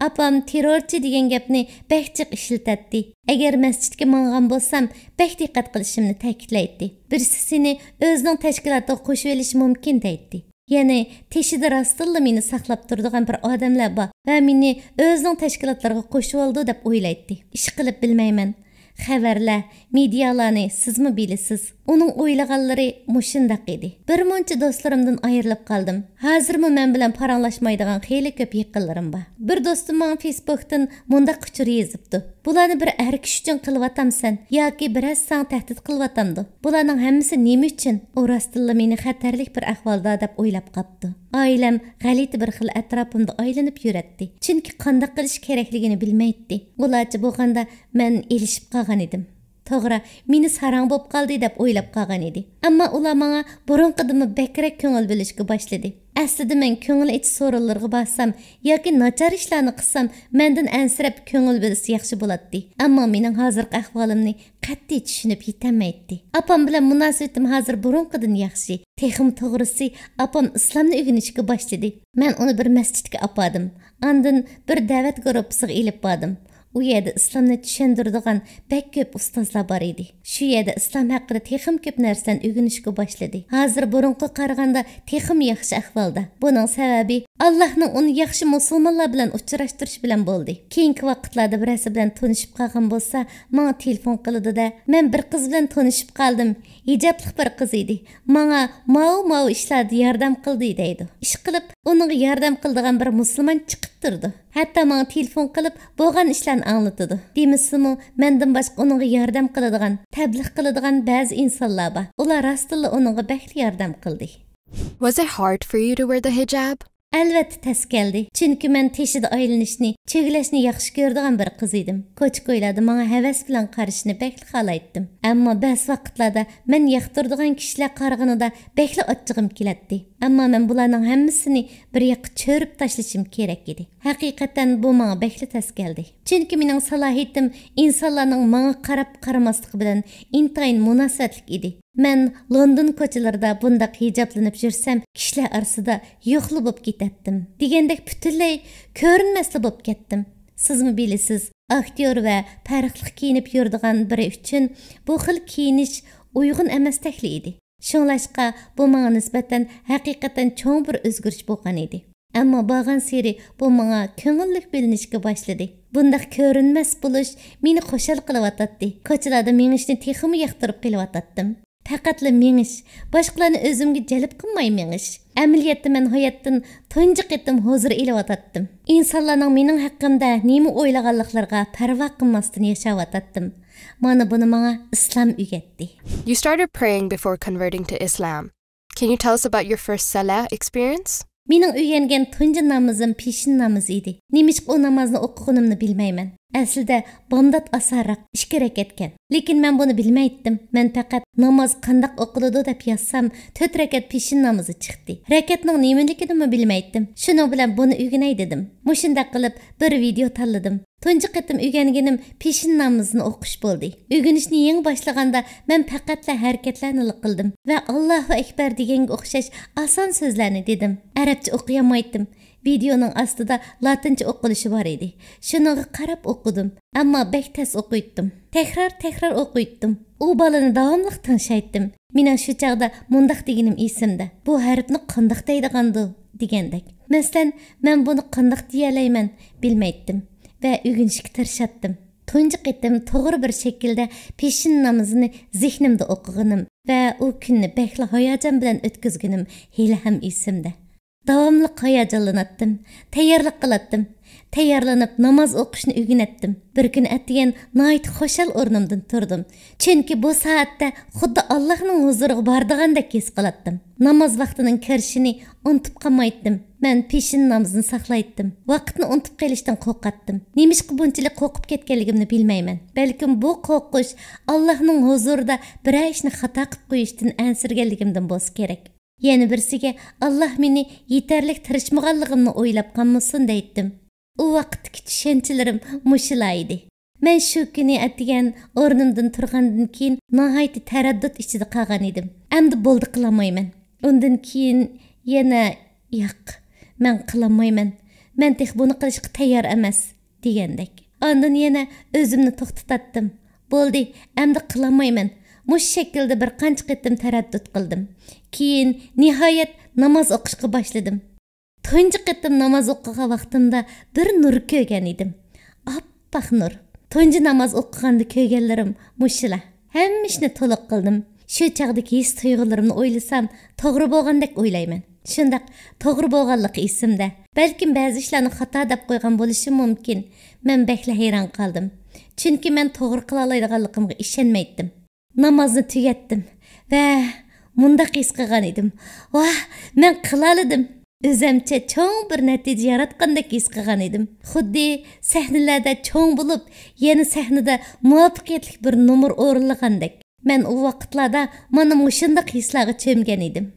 ئاپام تېررورچى دېگەن گەپنى بەك جىق ئىشلىتەتتى. ئەگەر مەسچىتكە ماڭغان بولسام، بەك دىققەت قىلىشىمنى تەكىتلەيتتى. بىرسى سېنى ئۆزىنىڭ تەشكىلاتىغا قوشۇۋېلىشى مۇمكىن دەيتتى. يەنى تېشىدا راستتىنلا مېنى ساقلاپ تۇرىدىغان بىر ئادەملەر بار ۋە مېنى ئۆزىنىڭ تەشكىلاتلىرىغا قوشۇۋالىدۇ دەپ ئويلايتتى. ئىشقىلىپ بىلمەيمەن. خەۋەرلەر، مېدىيالارنى سىزمۇ بىلىسىز. ئۇنىڭ ئويلىغانلىرى مۇشۇنداق ئىدى. بىر مۇنچە دوستلىرىمدىن ئايرىلىپ قالدىم. ھازىرمۇ مەن بىلەن پاراڭلاشمايدىغان خېلى كۆپ يېقىنلىرىم بار. بىر دوستۇم ماڭا فېيسبوكتىن مۇنداق ئۇچۇر يېزىپتۇ: «بۇلارنى بىر ئەر كىشى ئۈچۈن قىلىۋاتامسەن ياكى بىرەرسى ساڭا تەھدىت قىلىۋاتامدۇ؟ بۇلارنىڭ ھەممىسى نېمە ئۈچۈن؟ ئۇ راستتىنلا مېنى خەتەرلىك بىر ئەھۋالدا دەپ ئويلاپ قاپتۇ.» ئائىلەم غەلىتە بىر خىل ئەتراپىمدا ئايلىنىپ يۈرەتتى. چۈنكى قانداق قىلىش كېرەكلىكىنى بىلمەيتتى. ئۇلارچە بولغاندا مەن ئېلىشىپ قالغان ئىدىم. توغرا، مېنى ساراڭ بوپ قالدى دەپ ئويلاپ قالغان ئىدى. ئەمما ئۇلار ماڭا بۇرۇنقىدىنمۇ بەكرەك كۆڭۈل بۆلۈشكە باشلىدى. ئەسلىدە مەن كۆڭۈل ئېچىش سورۇنلىرىغا بارسام ياكى ناچار ئىشلارنى قىلسام، مەندىن ئەنسىرەپ كۆڭۈل بۆلسە ياخشى بولاتتى. ئەمما مېنىڭ ھازىرقى ئەھۋالىمنى قەتئىي چۈشىنىپ يېتەلمەيتتى. ئاپام بىلەن مۇناسىۋىتىم ھازىر بۇرۇنقىدىن ياخشى. تېخىمۇ توغرىسى، ئاپام ئىسلامنى ئۆگىنىشكە باشلىدى. مەن ئۇنى بىر مەسچىتكە ئاپاردىم. ئاندىن بىر دەۋەت گۇرۇپپىسىغا ئېلىپ باردىم. ئۇ يەردە ئىسلامنى چۈشەندۈرىدىغان بەك كۆپ ئۇستازلار بار ئىدى. شۇ يەردە ئىسلام ھەققىدە تېخىمۇ كۆپ نەرسىلەرنى ئۆگىنىشكە باشلىدى. ھازىر بۇرۇنقىغا قارىغاندا تېخىمۇ ياخشى ئەھۋالدا. بۇنىڭ سەۋەبى، ئاللاھنىڭ ئۇنى ياخشى مۇسۇلمانلار بىلەن ئۇچراشتۇرۇشى بىلەن بولدى. كېيىنكى ۋاقىتلاردا بىرەرسى بىلەن تونۇشۇپ قالغان بولسا، ماڭا تېلېفون قىلىدۇ-دە، مەن بىر قىز بىلەن تونۇشۇپ قالدىم. ھىجابلىق بىر قىز ئىدى. ماڭا ماۋۇ، ماۋۇ ئىشلاردا ياردەم قىلدى دەيدۇ. ئىشقىلىپ، ئۇنىڭغا ياردەم قىلىدىغان بىر مۇسۇلمان چىقىپ تۇرىدۇ. ھەتتا ماڭا تېلېفون قىلىپ، بولغان ئىشلارنى ئاڭلىتىدۇ. دېمىسىمۇ، مەندىن باشقا ئۇنىڭغا ياردەم قىلىدىغان، تەبلىغ قىلىدىغان بەزى ئىنسانلار بار. ئۇلار راستتىنلا ئۇنىڭغا بەكلا ياردەم قىلدى. Was it hard for you to wear the hijab? ئەلۋەتتە تەس كەلدى. چۈنكى مەن تېشىدا ئايلىنىشنى، چۆگىلەشنى ياخشى كۆرىدىغان بىر قىز ئىدىم. كوچا-كويلاردا ماڭا ھەۋەس بىلەن قارىشىنى بەكلا خالايتتىم. ئەمما بەزى ۋاقىتلاردا مەن ياقتۇرىدىغان كىشىلەر قارىغىنىدا بەكلا ئاچچىقىم كېلەتتى. ئەمما مەن بۇلارنىڭ ھەممىسىنى بىر ياققا چۆرۈپ تاشلىشىم كېرەك ئىدى. ھەقىقەتەن بۇ ماڭا بەكلا تەس كەلدى. چۈنكى مېنىڭ سالاھىيىتىم ئىنسانلارنىڭ ماڭا قاراپ قارىماسلىقى بىلەن ئىنتايىن مۇناسىۋەتلىك ئىدى. مەن لوندون كوچىلىرىدا بۇنداق ھىجابلىنىپ يۈرسەم، كىشىلەر ئارىسىدا يوقلا بولۇپ كېتەتتىم دېگەندەك پۈتۈنلەي كۆرۈنمەسلا بولۇپ كەتتىم. سىزمۇ بىلىسىز، ئاكتيور ۋە پەرقلىق كىيىنىپ يۈرىدىغان بىرى ئۈچۈن بۇ خىل كىيىنىش ئۇيغۇن ئەمەستەكلا ئىدى. شۇڭلاشقا بۇ ماڭا نىسبەتەن ھەقىقەتەن چوڭ بىر ئۆزگىرىش بولغان ئىدى. ئەمما بارغانسېرى بۇ ماڭا كۆڭۈللۈك بىلىنىشكە باشلىدى. بۇنداق كۆرۈنمەس بولۇش مېنى خۇشال قىلىۋاتاتتى. كوچىلاردا مېڭىشنى تېخىمۇ ياقتۇرۇپ قېلىۋاتاتتىم. پەقەتلا مېڭىش، باشقىلارنى ئۆزۈمگە جەلپ قىلماي مېڭىش. ئەمەلىيەتتە مەن ھاياتتىن تۇنجى قېتىم ھۇزۇر ئېلىۋاتاتتىم. ئىنسانلارنىڭ مېنىڭ ھەققىمدە نېمە ئويلىغانلىقلىرىغا پەرۋا قىلماستىن ياشاۋاتاتتىم. مانا بۇنى ماڭا ئىسلام ئۆگەتتى. You started praying before converting to Islam. Can you tell us about your first salah experience? مېنىڭ ئۆگەنگەن تۇنجى نامىزىم پېشىن نامىزى ئىدى. نېمىشقا ئۇ نامازنى ئوقۇغىنىمنى بىلمەيمەن. ئەسلىدە بامدات ئاسانراق، ئىككى رەكەتكەن. لېكىن مەن بۇنى بىلمەيتتىم. مەن پەقەت ناماز قانداق ئوقۇلىدۇ دەپ يازسام، تۆت رەكەت پېشىن نامىزى چىقتى. رەكەتنىڭ نېمىلىكىنىمۇ بىلمەيتتىم. شۇنىڭ بىلەن بۇنى ئۆگىنەي دېدىم. مۇشۇنداق قىلىپ بىر ۋىدېئو تاللىدىم. تۇنجى قېتىم ئۆگەنگىنىم پېشىن نامىزىنى ئوقۇش بولدى. ئۆگىنىشنى يېڭى باشلىغاندا مەن پەقەتلا ھەرىكەتلەرنىلا قىلدىم ۋە ئاللاھۇ ئەكبەر دېگەنگە ئوخشاش ئاسان سۆزلەرنى دېدىم. ئەرەبچە ئوقۇيالمايتتىم. ۋىدېئونىڭ ئاستىدا لاتىنچە ئوقۇلۇشى بار ئىدى. شۇنىڭغا قاراپ ئوقۇدۇم. ئەمما بەك تەس ئوقۇيتتۇم. تەكرار، تەكرار ئوقۇيتتۇم. ئۇ بالىنى داۋاملىق تىڭشايتتىم. مېنىڭ شۇ چاغدا مۇنداق دېگىنىم ئېسىمدە: «بۇ ھەرپنى قانداق دەيدىغاندۇ؟» دېگەندەك. مەسىلەن، مەن بۇنى قانداق دېيەلەيمەن؟ بىلمەيتتىم ۋە ئۆگىنىشكە تىرىشاتتىم. تۇنجى قېتىم توغرا بىر شەكىلدە پېشىن نامىزىنى زېھنىمدە ئوقۇغىنىم ۋە ئۇ كۈننى بەكلا ھاياجان بىلەن ئۆتكۈزگىنىم ھېلىھەم ئېسىمدە. داۋاملىق ھاياجانلىناتتىم، تەييارلىق قىلاتتىم. تەييارلىنىپ ناماز ئوقۇشنى ئۆگىنەتتىم. بىر كۈنى ئەتىگەن ناھايىتى خۇشال ئورنۇمدىن تۇردۇم. چۈنكى بۇ سائەتتە خۇددى ئاللاھنىڭ ھۇزۇرىغا بارىدىغاندەك ھېس قىلاتتىم. ناماز ۋاقتىنىڭ كىرىشىنى ئۇنتۇپ قالمايتتىم. مەن پېشىن نامىزىنى ساقلايتتىم. ۋاقىتنى ئۇنتۇپ قېلىشتىن قورقاتتىم. نېمىشقا بۇنچىلىك قورقۇپ كەتكەنلىكىمنى بىلمەيمەن. بەلكىم بۇ قورقۇش ئاللاھنىڭ ھۇزۇرىدا بىرەر ئىشنى خاتا قىلىپ قويۇشتىن ئەنسىرىگەنلىكىمدىن بولسا كېرەك. يەنە بىرسىگە، ئاللاھ مېنى يېتەرلىك تىرىشمىغانلىقىمنى ئويلاپ قالمىسۇن دەيتتىم. ئۇ ۋاقىتتىكى چۈشەنچىلىرىم مۇشۇلا ئىدى. مەن شۇ كۈنى ئەتىگەن ئورنۇمدىن تۇرغاندىن كېيىن ناھايىتى تەرەددۇت ئىچىدە قالغان ئىدىم. ئەمدى بولدى، قىلالمايمەن. ئۇندىن كېيىن يەنە ياق، مەن قىلالمايمەن. مەن تېخى بۇنى قىلىشقا تەييار ئەمەس، دېگەندەك. ئاندىن يەنە ئۆزۈمنى توختىتاتتىم. بولدى، ئەمدى قىلالمايمەن. مۇشۇ شەكىلدە بىر قانچە قېتىم تەرەددۇت قىلدىم. كېيىن نىھايەت ناماز ئوقۇشقا باشلىدىم. تۇنجى قېتىم ناماز ئوقۇغان ۋاقتىمدا بىر نۇر كۆرگەن ئىدىم. ئاپئاق نۇر. تۇنجى ناماز ئوقۇغاندا كۆرگەنلىرىم مۇشۇلا. ھەممە ئىشنى تولۇق قىلدىم. شۇ چاغدىكى ھېس تۇيغۇلىرىمنى ئويلىسام، توغرا بولغاندەك ئويلايمەن. شۇنداق، توغرا بولغانلىقى ئېسىمدە. بەلكىم بەزى ئىشلارنى خاتا دەپ قويغان بولۇشۇم مۇمكىن. مەن بەكلا ھەيران قالدىم. چۈنكى مەن توغرا قىلالايدىغانلىقىمغا ئىشەنمەيتتىم. نامازنى تۈگەتتىم ۋە مۇنداق ھېس قىلغان ئىدىم. ۋاھ، مەن قىلالىدىم. ئۆزەمچە چوڭ بىر نەتىجە ياراتقاندەك ھېس قىلغان ئىدىم. خۇددى سەھنىلەردە چوڭ بولۇپ، يەنە سەھنىدە مۇۋەپپەقىيەتلىك بىر نومۇر ئورۇنلىغاندەك. مەن ئۇ ۋاقىتلاردا مانا مۇشۇنداق ھېسلارغا چۆمگەن ئىدىم.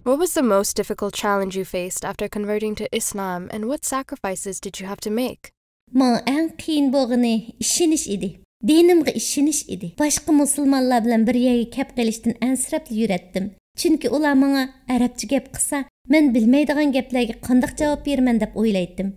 What was the most difficult challenge you faced after converting to Islam, and what sacrifices did you have to make? ماڭا ئەڭ قىيىن بولغىنى ئىشىنىش ئىدى. دىنىمغا ئىشىنىش ئىدى. باشقا مۇسۇلمانلار بىلەن بىر يەرگە كەپ قېلىشتىن ئەنسىرەپلا يۈرەتتىم. چۈنكى ئۇلار ماڭا ئەرەبچە گەپ قىلسا، مەن بىلمەيدىغان گەپلەرگە قانداق جاۋاب بېرىمەن دەپ ئويلايتتىم.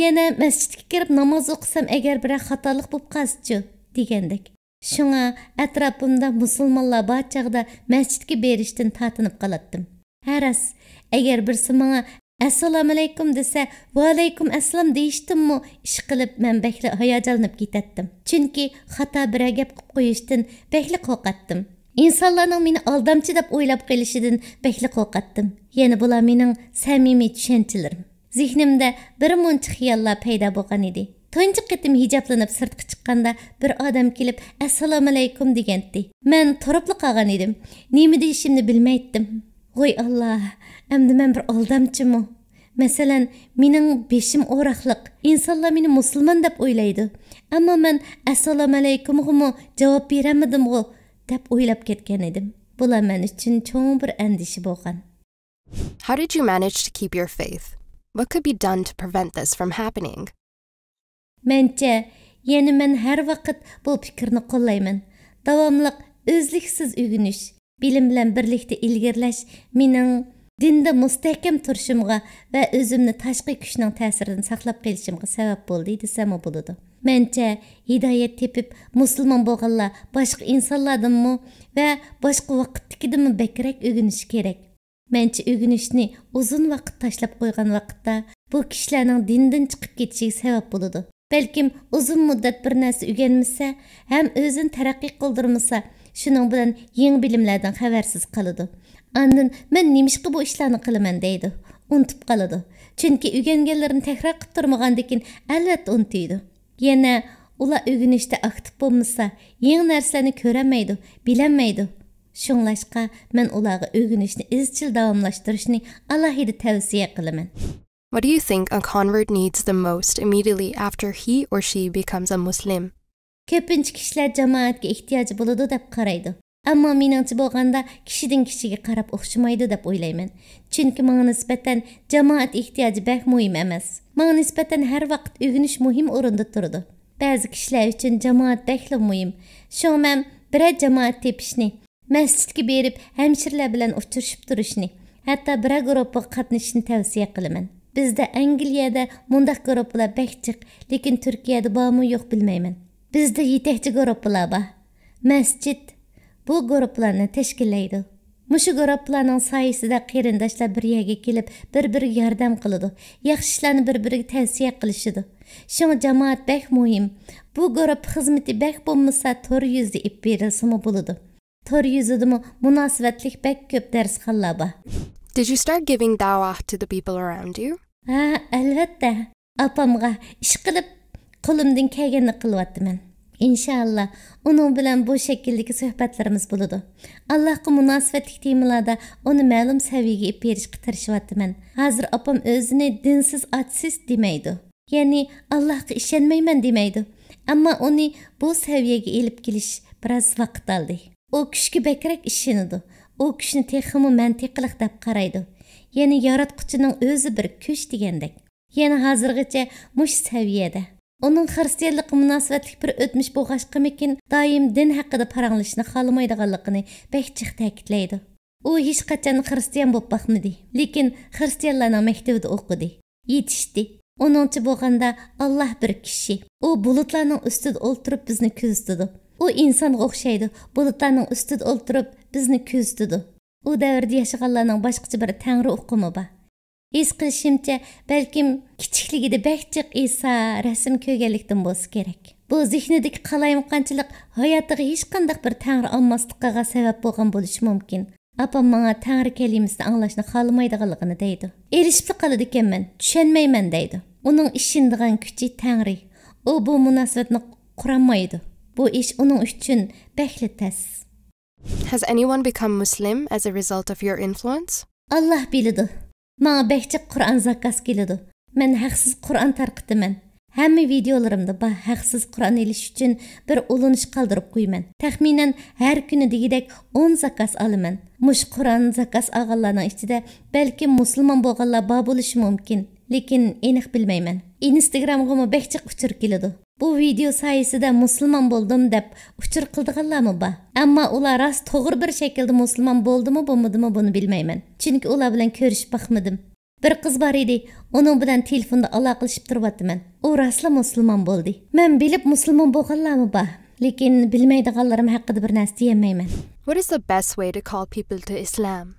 يەنە مەسچىتكە كىرىپ ناماز ئوقۇسام، ئەگەر بىرەر خاتالىق بولۇپ قالسىچۇ، دېگەندەك. شۇڭا ئەتراپىمدا مۇسۇلمانلار بار چاغدا مەسچىتكە بېرىشتىن تارتىنىپ قالاتتىم. ھە راست، ئەگەر بىرسى ماڭا «ئەسسالامۇئەلەيكۇم» دېسە، «ۋەئەلەيكۇم ئەسسالام» دېيىشتىنمۇ ئىشقىلىپ مەن بەكلا ھاياجانلىنىپ كېتەتتىم. چۈنكى خاتا بىرەر گەپ قىلىپ قويۇشتىن بەكلا قورقاتتىم. ئىنسانلارنىڭ مېنى ئالدامچى دەپ ئويلاپ قېلىشىدىن بەكلا قورقاتتىم. يەنە بۇلار مېنىڭ سەمىمىي چۈشەنچىلىرىم. زېھنىمدە بىر مۇنچە خىياللار پەيدا بولغان ئىدى. تۇنجى قېتىم ھىجابلىنىپ سىرتقا چىققاندا، بىر ئادەم كېلىپ «ئەسسالامۇئەلەيكۇم» دېگەنتى. مەن تۇرۇپلا قالغان ئىدىم. نېمە دېيىشىمنى بىلمەيتتىم. ۋوي ئاللا، ئەمدى مەن بىر ئالدامچىمۇ؟ مەسىلەن، مېنىڭ بېشىم ئوراقلىق. ئىنسانلار مېنى مۇسۇلمان دەپ ئويلايدۇ. ئەمما مەن «ئەسسالامۇئەلەيكۇمغىمۇ جاۋاب بېرەلمىدىمغۇ» دەپ ئويلاپ كەتكەن ئىدىم. بۇلار مەن ئۈچۈن چوڭ بىر ئەندىشە بولغان. How did you manage to keep your faith? What could be done to prevent this from happening? مەنچە، يەنە مەن ھەر ۋاقىت بۇ پىكىرنى قوللايمەن. داۋاملىق ئۈزلۈكسىز ئۆگىنىش، بىلىم بىلەن بىرلىكتە ئىلگىرىلەش مېنىڭ دىندا مۇستەھكەم تۇرۇشۇمغا ۋە ئۆزۈمنى تاشقى كۈچنىڭ تەسىرىدىن ساقلاپ قېلىشىمغا سەۋەب بولدى دېسەممۇ بولىدۇ. مەنچە، ھىدايەت تېپىپ مۇسۇلمان بولغانلار باشقا ئىنسانلاردىنمۇ ۋە باشقا ۋاقىتتىكىدىنمۇ بەكرەك ئۆگىنىشى كېرەك. مەنچە، ئۆگىنىشنى ئۇزۇن ۋاقىت تاشلاپ قويغان ۋاقىتتا، بۇ كىشىلەرنىڭ دىندىن چىقىپ كېتىشىگە سەۋەب بولىدۇ. بەلكىم ئۇزۇن مۇددەت بىر نەرسە ئۆگەنمىسە، ھەم ئۆزىنى تەرەققىي قىلدۇرمىسا، شۇنىڭ بىلەن يېڭى بىلىملەردىن خەۋەرسىز قالىدۇ. ئاندىن «مەن نېمىشقا بۇ ئىشلارنى قىلىمەن؟» دەيدۇ. ئۇنتۇپ قالىدۇ. چۈنكى ئۆگەنگەنلىرىنى تەكرار قىلىپ تۇرمىغاندىكىن، ئەلۋەتتە ئۇنتۇيدۇ. يەنە ئۇلار ئۆگىنىشتە ئاكتىپ بولمىسا، يېڭى نەرسىلەرنى كۆرەلمەيدۇ، بىلەلمەيدۇ. شۇڭلاشقا، مەن ئۇلارغا ئۆگىنىشنى ئىزچىل داۋاملاشتۇرۇشنى ئالاھىدە تەۋسىيە قىلىمەن. What do you think a convert needs the most immediately after he or she becomes a Muslim? كۆپىنچە كىشىلەر جامائەتكە ئېھتىياجى بولىدۇ دەپ قارايدۇ. ئەمما مېنىڭچە بولغاندا، كىشىدىن كىشىگە قاراپ ئوخشىمايدۇ دەپ ئويلايمەن. چۈنكى ماڭا نىسبەتەن جامائەت ئېھتىياجى بەك مۇھىم ئەمەس. ماڭا نىسبەتەن ھەر ۋاقىت ئۆگىنىش مۇھىم ئورۇندا تۇرىدۇ. بەزى كىشىلەر ئۈچۈن جامائەت بەكلا مۇھىم. شۇڭا مەن بىرەر جامائەت تېپىشنى، مەسچىتكە بېرىپ، ھەمشىرىلەر بىلەن ئۇچرىشىپ تۇرۇشنى، ھەتتا بىرەر گۇرۇپپىغا قاتنىشىشنى تەۋسىيە قىلىمەن. بىزدە ئەنگلىيەدە مۇنداق گۇرۇپپىلار بەك جىق، لېكىن تۈركىيەدە بارمۇ يوق بىلمەيمەن. بىزدە يېتەكچى گۇرۇپپىلار بار. مەسچىت بۇ گۇرۇپپىلارنى تەشكىللەيدۇ. مۇشۇ گۇرۇپپىلارنىڭ سايىسىدە قېرىنداشلار بىر يەرگە كېلىپ، بىر-بىرىگە ياردەم قىلىدۇ، ياخشى ئىشلارنى بىر-بىرىگە تەۋسىيە قىلىشىدۇ. شۇڭا جامائەت بەك مۇھىم. بۇ گۇرۇپپا خىزمىتى بەك بولمىسا، تور يۈزىدە ئېلىپ بېرىلسىمۇ بولىدۇ. تور يۈزىدىمۇ مۇناسىۋەتلىك بەك كۆپ دەرسخانىلار بار. Did you start giving dawah to the people around you? ھە، ئەلۋەتتە. ئاپامغا ئىشقىلىپ قولۇمدىن كەلگەننى قىلىۋاتىمەن. ئىنشائاللا، ئۇنىڭ بىلەن بۇ شەكىلدىكى سۆھبەتلىرىمىز بولىدۇ. ئاللاھقا مۇناسىۋەتلىك تېمىلاردا ئۇنى مەلۇم سەۋىيەگە ئېلىپ بېرىشقا تىرىشىۋاتىمەن. ھازىر ئاپام ئۆزىنى دىنسىز ئاتېئىست دېمەيدۇ. يەنى ئاللاھقا ئىشەنمەيمەن دېمەيدۇ. ئەمما ئۇنى بۇ سەۋىيەگە ئېلىپ كېلىش بىراز ۋاقىت ئالدى. ئۇ كۈچكە بەكرەك ئىشىنىدۇ. ئۇ كۈچنى تېخىمۇ مەنتىقلىق دەپ قارايدۇ. يەنى ياراتقۇچىنىڭ ئۆزى بىر كۈچ دېگەندەك. يەنە ھازىرغىچە مۇشۇ سەۋىيەدە. ئۇنىڭ خىرىستىيانلىققا مۇناسىۋەتلىك بىر ئۆتمۈش بولغاچقىمىكىن، دائىم دىن ھەققىدە پاراڭلىشىشنى خالىمايدىغانلىقىنى بەك جىق تەكىتلەيدۇ. ئۇ ھېچقاچان خىرىستىيان بولۇپ باقمىدى، لېكىن خىرىستىيانلارنىڭ مەكتىۋىدە ئوقۇدى، يېتىشتى. ئۇنىڭچە بولغاندا، ئاللاھ بىر كىشى. ئۇ بۇلۇتلارنىڭ ئۈستىدە ئولتۇرۇپ بىزنى كۆزىتىدۇ. ئۇ ئىنسانغا ئوخشايدۇ، بۇلۇتلارنىڭ ئۈستىدە ئولتۇرۇپ بىزنى كۆزىتىدۇ. ئۇ دەۋردە ياشىغانلارنىڭ باشقىچە بىر تەڭرى ئۇقۇمى بار. ھېس قىلىشىمچە، بەلكىم كىچىكلىكىدە بەك جىق ئىسا رەسىم كۆرگەنلىكتىن بولسا كېرەك. بۇ زېھنىدىكى قالايمىقانچىلىق ھاياتىغا ھېچقانداق بىر تەڭرى ئالماسلىقىغا سەۋەب بولغان بولۇشى مۇمكىن. ئاپام ماڭا تەڭرى كەلىمىسىنى ئاڭلاشنى خالىمايدىغانلىقىنى دەيدۇ. ئېرىشىپلا قالىدىكەنمەن، چۈشەنمەيمەن دەيدۇ. ئۇنىڭ ئىشىنىدىغان كۈچى تەڭرى. ئۇ بۇ مۇناسىۋەتنى قۇرالمايدۇ. بۇ ئىش ئۇنىڭ ئۈچۈن بەكلا تەس. Has anyone become Muslim as a result of your influence? ئاللاھ بىلىدۇ. ماڭا بەك جىق قۇرئان زاكاز كېلىدۇ. مەن ھەقسىز قۇرئان تارقىتىمەن. ھەممە ۋىدېئولىرىمدا بار، ھەقسىز قۇرئان ئېلىش ئۈچۈن بىر ئۇلىنىش قالدۇرۇپ قويىمەن. تەخمىنەن ھەر كۈنى دېگۈدەك ئون زاكاز ئالىمەن. مۇشۇ قۇرئان زاكاز ئالغانلارنىڭ ئىچىدە بەلكىم مۇسۇلمان بولغانلار بار بولۇشى مۇمكىن، لېكىن ئېنىق بىلمەيمەن. ئىنستگرامغىمۇ بەك جىق ئۇچۇر كېلىدۇ. بۇ ۋىدېئو سايىسىدە مۇسۇلمان بولدۇم دەپ ئۇچۇر قىلىدىغانلارمۇ بار. ئەمما ئۇلار راست توغرا بىر شەكىلدە مۇسۇلمان بولدىمۇ، بولمىدىمۇ، بۇنى بىلمەيمەن. چۈنكى ئۇلار بىلەن كۆرۈشۈپ باقمىدىم. بىر قىز بار ئىدى، ئۇنىڭ بىلەن تېلېفوندا ئالاقىلىشىپ تۇرۇۋاتىمەن. ئۇ راستلا مۇسۇلمان بولدى. مەن بىلىپ مۇسۇلمان بولغانلارمۇ بار، لېكىن بىلمەيدىغانلىرىم ھەققىدە بىر نەرسە دېيەلمەيمەن. What is the best way to call people to Islam?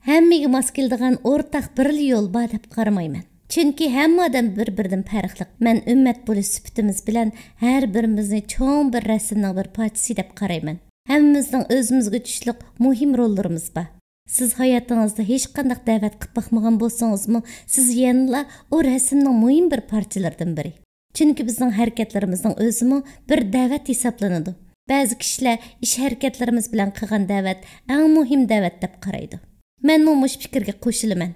ھەممىگە ماس كېلىدىغان ئورتاق بىرلا يول بار دەپ قارىمايمەن. چۈنكى ھەممە ئادەم بىر-بىرىدىن پەرقلىق. مەن ئۈممەت بولۇش سۈپىتىمىز بىلەن ھەر بىرىمىزنى چوڭ بىر رەسىمنىڭ بىر پارچىسى دەپ قارايمەن. ھەممىمىزنىڭ ئۆزىمىزگە تۇتۇشلۇق مۇھىم روللىرىمىز بار. سىز ھاياتىڭىزدا ھېچقانداق دەۋەت قىلىپ باقمىغان بولسىڭىزمۇ، سىز يەنىلا ئۇ رەسىمنىڭ مۇھىم بىر پارچىلىرىدىن بىرى. چۈنكى بىزنىڭ ھەرىكەتلىرىمىزنىڭ ئۆزىمۇ بىر دەۋەت ھېسابلىنىدۇ. بەزى كىشىلەر ئىش-ھەرىكەتلىرىمىز بىلەن قىلغان دەۋەت ئەڭ مۇھىم دەۋەت دەپ قارايدۇ. مەنمۇ مۇشۇ پىكىرگە قوشۇلىمەن.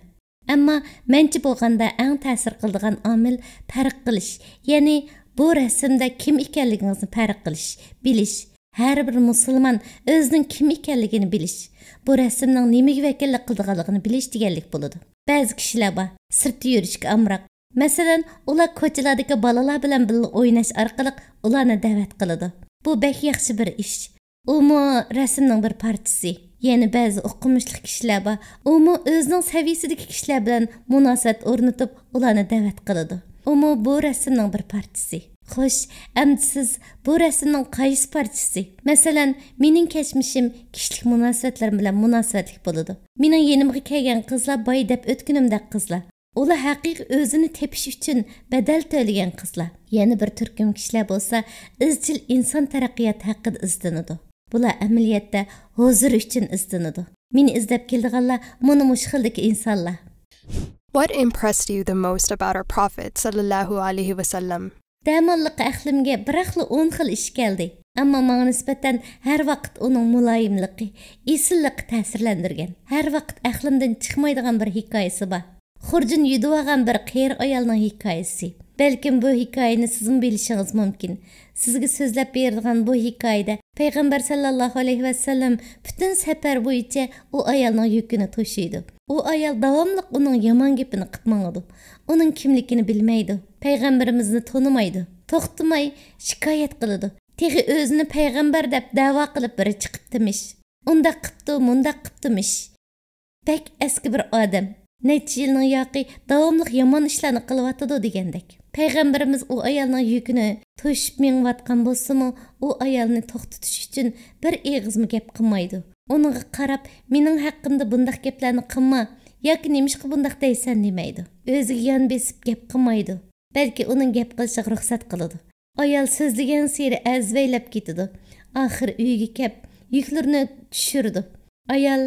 ئەمما مەنچە بولغاندا ئەڭ تەسىر قىلىدىغان ئامىل پەرق قىلىش، يەنى بۇ رەسىمدە كىم ئىكەنلىكىڭىزنى پەرق قىلىش، بىلىش. ھەر بىر مۇسۇلمان ئۆزىنىڭ كىم ئىكەنلىكىنى بىلىش، بۇ رەسىمنىڭ نېمىگە ۋەكىللىك قىلىدىغانلىقىنى بىلىش دېگەنلىك بولىدۇ. بەزى كىشىلەر بار، سىرتتا يۈرۈشكە ئامراق. مەسىلەن، ئۇلار كوچىلاردىكى بالىلار بىلەن بىللە ئويناش ئارقىلىق ئۇلارنى دەۋەت قىلىدۇ. بۇ بەك ياخشى بىر ئىش. ئۇمۇ رەسىمنىڭ بىر پارچىسى. يەنە بەزى ئوقۇمۇشلۇق كىشىلەر بار. ئۇمۇ ئۆزىنىڭ سەۋىيىسىدىكى كىشىلەر بىلەن مۇناسىۋەت ئورنىتىپ، ئۇلارنى دەۋەت قىلىدۇ. ئۇمۇ بۇ رەسىمنىڭ بىر پارچىسى. خوش، ئەمدى سىز بۇ رەسىمنىڭ قايسى پارچىسى؟ مەسىلەن، مېنىڭ كەچمىشىم كىشىلىك مۇناسىۋەتلىرىم بىلەن مۇناسىۋەتلىك بولىدۇ. مېنىڭ يېنىمغا كەلگەن قىزلار باي دەپ ئۆتكىنىمدەك قىزلار. ئۇلار ھەقىقىي ئۆزىنى تېپىش ئۈچۈن بەدەل تۆلىگەن قىزلار. يەنە بىر تۈركۈم كىشىلەر بولسا ئىزچىل ئىنسان تەرەققىياتى ھەققىدە ئىزدىنىدۇ. بۇلار ئەمەلىيەتتە ھۇزۇر ئۈچۈن ئىزدىنىدۇ. مېنى ئىزدەپ كېلىدىغانلار مانا مۇشۇ خىلدىكى ئىنسانلار. What impressed you the most about our Prophet صلى الله عليه وسلم? دەماللىق ئەقلىمگە بىراقلا ئون خىل ئىش كەلدى. ئەمما ماڭا نىسبەتەن ھەر ۋاقىت ئۇنىڭ مۇلايىملىقى، ئېسىللىقى تەسىرلەندۈرگەن. ھەر ۋاقىت ئەقلىمدىن چىقمايدىغان بىر ھېكايىسى بار. خۇرجۇن يۇيۇۋالغان بىر قېرى ئايالنىڭ ھېكايىسى. بەلكىم بۇ ھېكايىنى سىزمۇ بىلىشىڭىز مۇمكىن. سىزگە سۆزلەپ بېرىدىغان بۇ ھېكايىدە پەيغەمبەر ساللاللاھۇ ئەلەيھى ۋەسەللەم پۈتۈن سەپەر بويىچە ئۇ ئايالنىڭ يۈكىنى توشۇيدۇ. ئۇ ئايال داۋاملىق ئۇنىڭ يامان گېپىنى قىپ ماڭىدۇ. ئۇنىڭ كىملىكىنى بىلمەيدۇ. پەيغەمبىرىمىزنى تونۇمايدۇ. توختىماي شىكايەت قىلىدۇ. تېخى ئۆزىنى پەيغەمبەر دەپ دەۋا قىلىپ بىرى چىقىپتىمىش. ئۇنداق قىپتۇ، مۇنداق قىپتۇمىش. بەك ئەسكى بىر ئادەم. نەچچە يىلنىڭ ياقى داۋاملىق يامان ئىشلارنى قىلىۋاتىدۇ دېگەندەك. پەيغەمبىرىمىز ئۇ ئايالنىڭ يۈكىنى توشۇپ مېڭىۋاتقان بولسىمۇ، ئۇ ئايالنى توختىتىش ئۈچۈن بىر ئېغىزمۇ گەپ قىلمايدۇ. ئۇنىڭغا قاراپ، مېنىڭ ھەققىمدە بۇنداق گەپلەرنى قىلما ياكى نېمىشقا بۇنداق دەيسەن دېمەيدۇ. ئۆزىگە يان بېسىپ گەپ قىلمايدۇ. بەلكى ئۇنىڭ گەپ قىلىشىغا رۇخسەت قىلىدۇ. ئايال سۆزلىگەنسېرى ئەزۋەيلەپ كېتىدۇ. ئاخىرى ئۆيگە كەپ، يۈكلىرىنى چۈشۈرىدۇ. ئايال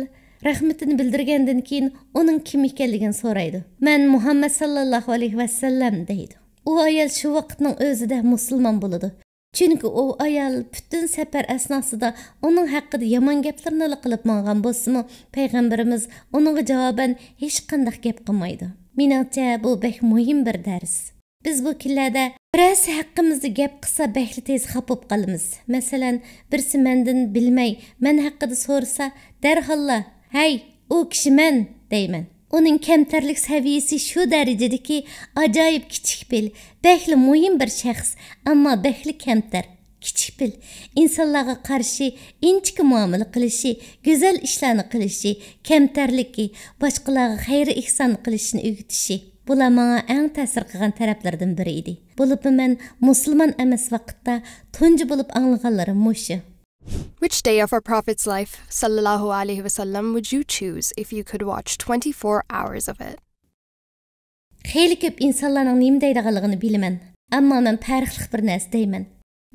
رەھمىتىنى بىلدۈرگەندىن كېيىن ئۇنىڭ كىم ئىكەنلىكىنى سورايدۇ. مەن مۇھەممەد ساللاللاھۇ ئەلەيھى ۋەسەللەم دەيدۇ. ئۇ ئايال شۇ ۋاقىتنىڭ ئۆزىدە مۇسۇلمان بولىدۇ. چۈنكى ئۇ ئايال پۈتۈن سەپەر ئەسناسىدا ئۇنىڭ ھەققىدە يامان گەپلەرنىلا قىلىپ ماڭغان بولسىمۇ، پەيغەمبىرىمىز ئۇنىڭغا جاۋابەن ھېچقانداق گەپ قىلمايدۇ. مېنىڭچە، بۇ بەك مۇھىم بىر دەرس. بىز بۇ كۈنلەردە بىرەرسى ھەققىمىزدە گەپ قىلسا، بەكلا تېز خاپا بولۇپ قالىمىز. مەسىلەن، بىرسى مەندىن بىلمەي، مەن ھەققىدە سورىسا، دەرھاللا، ھەي، ئۇ كىشى مەن، دەيمەن. ئۇنىڭ كەمتەرلىك سەۋىيىسى شۇ دەرىجىدىكى، ئاجايىپ كىچىك پېئىل، بەكلا مۇھىم بىر شەخس، ئەمما بەكلا كەمتەر، كىچىك پېئىل. ئىنسانلارغا قارشى ئىنچىكە مۇئامىلە قىلىشى، گۈزەل ئىشلارنى قىلىشى، كەمتەرلىكى، باشقىلارغا خەير-ئېھسان قىلىشنى ئۆگىتىشى. بۇلار ماڭا ئەڭ تەسىر قىلغان تەرەپلەردىن بىرى ئىدى. بولۇپمۇ مەن مۇسۇلمان ئەمەس ۋاقىتتا تۇنجى بولۇپ ئاڭلىغانلىرىم مۇشۇ. Which day of our Prophet's life, sallallahu alayhi wa sallam, would you choose if you could watch twenty-four hours of it? خېلى كۆپ ئىنسانلارنىڭ نېمە دەيدىغانلىقىنى بىلىمەن، ئەمما مەن پەرقلىق بىر نەرسە دەيمەن.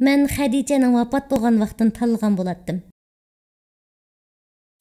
مەن خەدىچەنىڭ ۋاپات بولغان ۋاقتىنى تاللىغان بولاتتىم.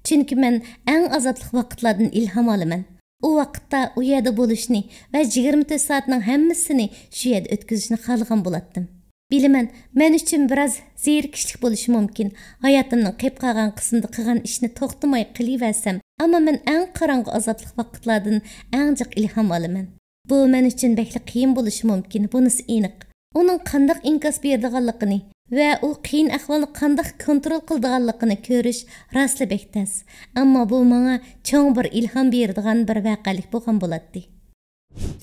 چۈنكى مەن ئەڭ ئازابلىق ۋاقىتلاردىن ئىلھام ئالىمەن. ئۇ ۋاقىتتا ئۇ يەردە بولۇشنى ۋە يىگىرمە تۆت سائەتنىڭ ھەممىسىنى شۇ يەردە ئۆتكۈزۈشنى خالىغان بولاتتىم. بىلىمەن، مەن ئۈچۈن بىراز زېرىكىشلىك بولۇشى مۇمكىن، ھاياتىمنىڭ قېلىپ قالغان قىسمىدا قىلغان ئىشنى توختىماي قىلىۋەرسەم، ئەمما مەن ئەڭ قاراڭغۇ ئازابلىق ۋاقىتلاردىن ئەڭ جىق ئىلھام ئالىمەن. بۇ مەن ئۈچۈن بەكلا قىيىن بولۇشى مۇمكىن، بۇنىسى ئېنىق. ئۇنىڭ قانداق ئىنكاس بېرىدىغانلىقىنى ۋە ئۇ قىيىن ئەھۋالنى قانداق كونترول قىلىدىغانلىقىنى كۆرۈش راستلا بەك تەس. ئەمما بۇ ماڭا چوڭ بىر ئىلھام بېرىدىغان بىر ۋەقەلىك بولغان بولاتتى.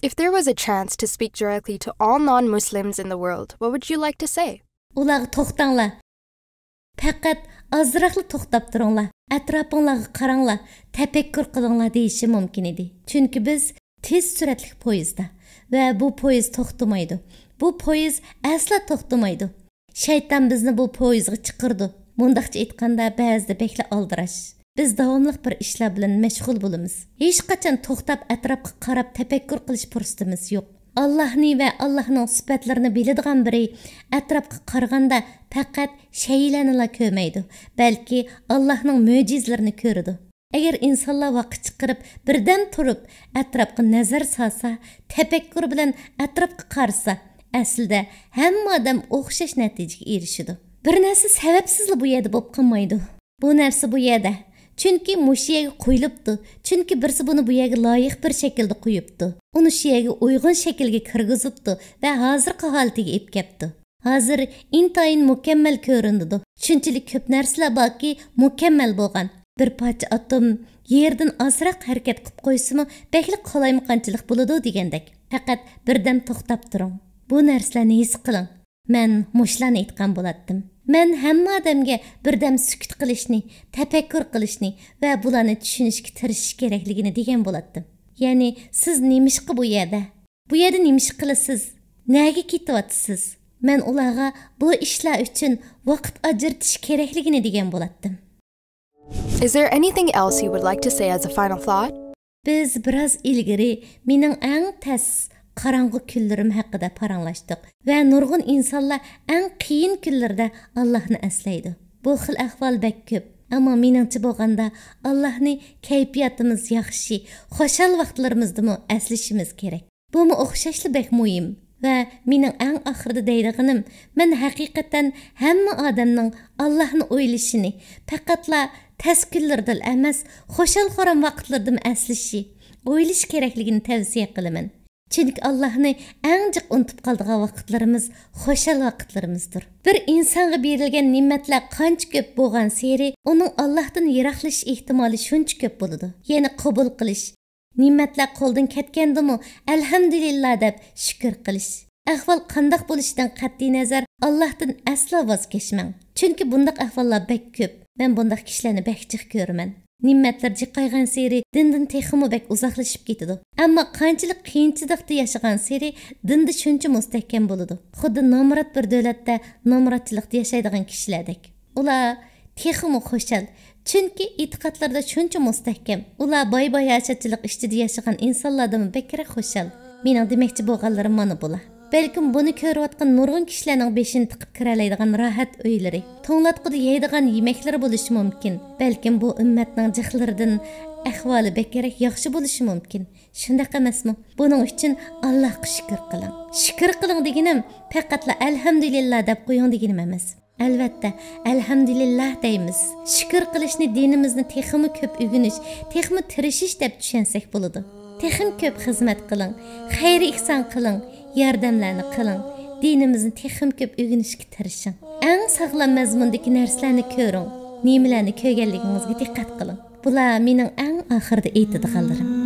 If there was a chance to speak directly to all non-Muslims in the world, what would you like to say? ئۇلارغا توختاڭلار. پەقەت ئازراقلا توختاپ تۇرۇڭلار. ئەتراپىڭلارغا قاراڭلار. تەپەككۇر قىلىڭلار دېيىشى مۇمكىن ئىدى. چۈنكى بىز تېز سۈرئەتلىك پويىزدا. ۋە بۇ پويىز توختىمايدۇ. بۇ پويىز ئەسلا توختىمايدۇ. شەيتان بىزنى بۇ پويىزغا چىقىرىدۇ. مۇنداقچە ئېيتقاندا، بەزىدە بەكلا ئالدىراش. بىز داۋاملىق بىر ئىشلار بىلەن مەشغۇل بولىمىز. ھېچقاچان توختاپ ئەتراپقا قاراپ تەپەككۇر قىلىش پۇرسىتىمىز يوق. ئاللاھنى ۋە ئاللاھنىڭ سۈپەتلىرىنى بىلىدىغان بىرى ئەتراپقا قارىغاندا پەقەت شەيئىلەرنىلا كۆرمەيدۇ، بەلكى ئاللاھنىڭ مۆجىزىلىرىنى كۆرىدۇ. ئەگەر ئىنسانلار ۋاقىت چىقىرىپ، بىردەم تۇرۇپ، ئەتراپقا نەزەر سالسا، تەپەككۇر بىلەن ئەتراپقا قارىسا، ئەسلىدە ھەممە ئادەم ئوخشاش نەتىجىگە ئېرىشىدۇ. بىر نەرسە سەۋەبسىزلا بۇ يەردە بولۇپ قالمايدۇ. بۇ نەرسە بۇ يەردە. چۈنكى مۇشۇ يەرگە قويۇلۇپتۇ. چۈنكى بىرسى بۇنى بۇ يەرگە لايىق بىر شەكىلدە قويۇپتۇ. ئۇنى شۇ يەرگە ئۇيغۇن شەكىلگە كىرگۈزۈپتۇ ۋە ھازىرقى ھالىتىگە ئېلىپ كەپتۇ. ھازىر ئىنتايىن مۇكەممەل كۆرۈنىدۇ. شۇنچىلىك كۆپ نەرسىلەر باركى، مۇكەممەل بولغان. بىر پارچە ئاتوم يېرىدىن ئازراق ھەرىكەت قىلىپ قويسىمۇ، بەكلا قالايمىقانچىلىق بولىدۇ دېگەندەك. پەقەت بىردەم توختاپ تۇرۇڭ. بۇ نەرسىلەرنى ھېس قىلىڭ. مەن مۇشۇلارنى ئېيتقان بولاتتىم. مەن ھەممە ئادەمگە بىردەم سۈكۈت قىلىشنى، تەپەككۇر قىلىشنى ۋە بۇلارنى چۈشىنىشكە تىرىشىش كېرەكلىكىنى دېگەن بولاتتىم. يەنى، سىز نېمىشقا بۇ يەردە؟ بۇ يەردە نېمە ئىش قىلىسىز؟ نەگە كېتىۋاتىسىز؟ مەن ئۇلارغا بۇ ئىشلار ئۈچۈن ۋاقىت ئاجرىتىش كېرەكلىكىنى دېگەن بولاتتىم. Is there anything else you would like to say as a final thought? بىز بىراز ئىلگىرى مېنىڭ ئەڭ تەس، قاراڭغۇ كۈنلىرىم ھەققىدە پاراڭلاشتۇق ۋە نۇرغۇن ئىنسانلار ئەڭ قىيىن كۈنلىرىدە ئاللاھنى ئەسلەيدۇ. بۇ خىل ئەھۋال بەك كۆپ، ئەمما مېنىڭچە بولغاندا، ئاللاھنى كەيپىياتىمىز ياخشى، خۇشال ۋاقىتلىرىمىزدىمۇ ئەسلىشىمىز كېرەك. بۇمۇ ئوخشاشلا بەك مۇھىم. ۋە مېنىڭ ئەڭ ئاخىرىدا دەيدىغىنىم، مەن ھەقىقەتەن ھەممە ئادەمنىڭ ئاللاھنى ئويلىشىنى، پەقەتلا تەس كۈنلىرىدىلا ئەمەس، خۇشال-خۇرام ۋاقىتلىرىدىمۇ ئەسلىشى، ئويلىشى كېرەكلىكىنى تەۋسىيە قىلىمەن. چۈنكى ئاللاھنى ئەڭ جىق ئۇنتۇپ قالىدىغان ۋاقىتلىرىمىز خۇشال ۋاقىتلىرىمىزدۇر. بىر ئىنسانغا بېرىلگەن نېمەتلەر قانچە كۆپ بولغانسېرى، ئۇنىڭ ئاللاھتىن يىراقلىشىش ئېھتىمالى شۇنچە كۆپ بولىدۇ. يەنى قوبۇل قىلىش، نېمەتلەر قولدىن كەتكەندىمۇ، ئەلھەمدۇلىللا دەپ شۈكۈر قىلىش. ئەھۋال قانداق بولۇشىدىن قەتئىينەزەر، ئاللاھتىن ئەسلا ۋاز كەچمەڭ. چۈنكى بۇنداق ئەھۋاللار بەك كۆپ. مەن بۇنداق كىشىلەرنى بەك جىق كۆرىمەن. نېمەتلەر جىقايغانسېرى دىندىن تېخىمۇ بەك ئۇزاقلىشىپ كېتىدۇ. ئەمما قانچىلىك قىيىنچىلىقتا ياشىغانسېرى دىندا شۇنچە مۇستەھكەم بولىدۇ. خۇددى نامرات بىر دۆلەتتە نامراتچىلىقتا ياشايدىغان كىشىلەردەك. ئۇلار تېخىمۇ خۇشال. چۈنكى ئېتىقادلىرىدا شۇنچە مۇستەھكەم. ئۇلار باي-باياشاتچىلىق ئىچىدە ياشىغان ئىنسانلاردىنمۇ بەكرەك خۇشال. مېنىڭ دېمەكچى بولغانلىرىم مانا بۇلار. بەلكىم بۇنى كۆرۈۋاتقان نۇرغۇن كىشىلەرنىڭ بېشىنى تىقىپ كىرەلەيدىغان راھەت ئۆيلىرى، توڭلاتقۇدا يەيدىغان يېمەكلىرى بولۇشى مۇمكىن. بەلكىم بۇ ئۈممەتنىڭ جىقلىرىدىن ئەھۋالى بەكرەك ياخشى بولۇشى مۇمكىن. شۇنداق ئەمەسمۇ؟ بۇنىڭ ئۈچۈن ئاللاھقا شۈكۈر قىلىڭ. شۈكۈر قىلىڭ دېگىنىم، پەقەتلا ئەلھەمدۇلىللا دەپ قويۇڭ دېگىنىم ئەمەس. ئەلۋەتتە، ئەلھەمدۇلىللا دەيمىز. شۈكۈر قىلىشنى دىنىمىزنى تېخىمۇ كۆپ ئۆگىنىش، تېخىمۇ تىرىشىش دەپ چۈشەنسەك بولىدۇ. تېخىمۇ كۆپ خىزمەت قىلىڭ، خەير-ئېھسان قىلىڭ، ياردەملەرنى قىلىڭ، دىنىمىزنى تېخىمۇ كۆپ ئۆگىنىشكە تىرىشىڭ. ئەڭ ساغلام مەزمۇندىكى نەرسىلەرنى كۆرۈڭ، نېمىلەرنى كۆرگەنلىكىڭىزگە دىققەت قىلىڭ. بۇلار مېنىڭ ئەڭ ئاخىرىدا ئېيتىدىغانلىرىم.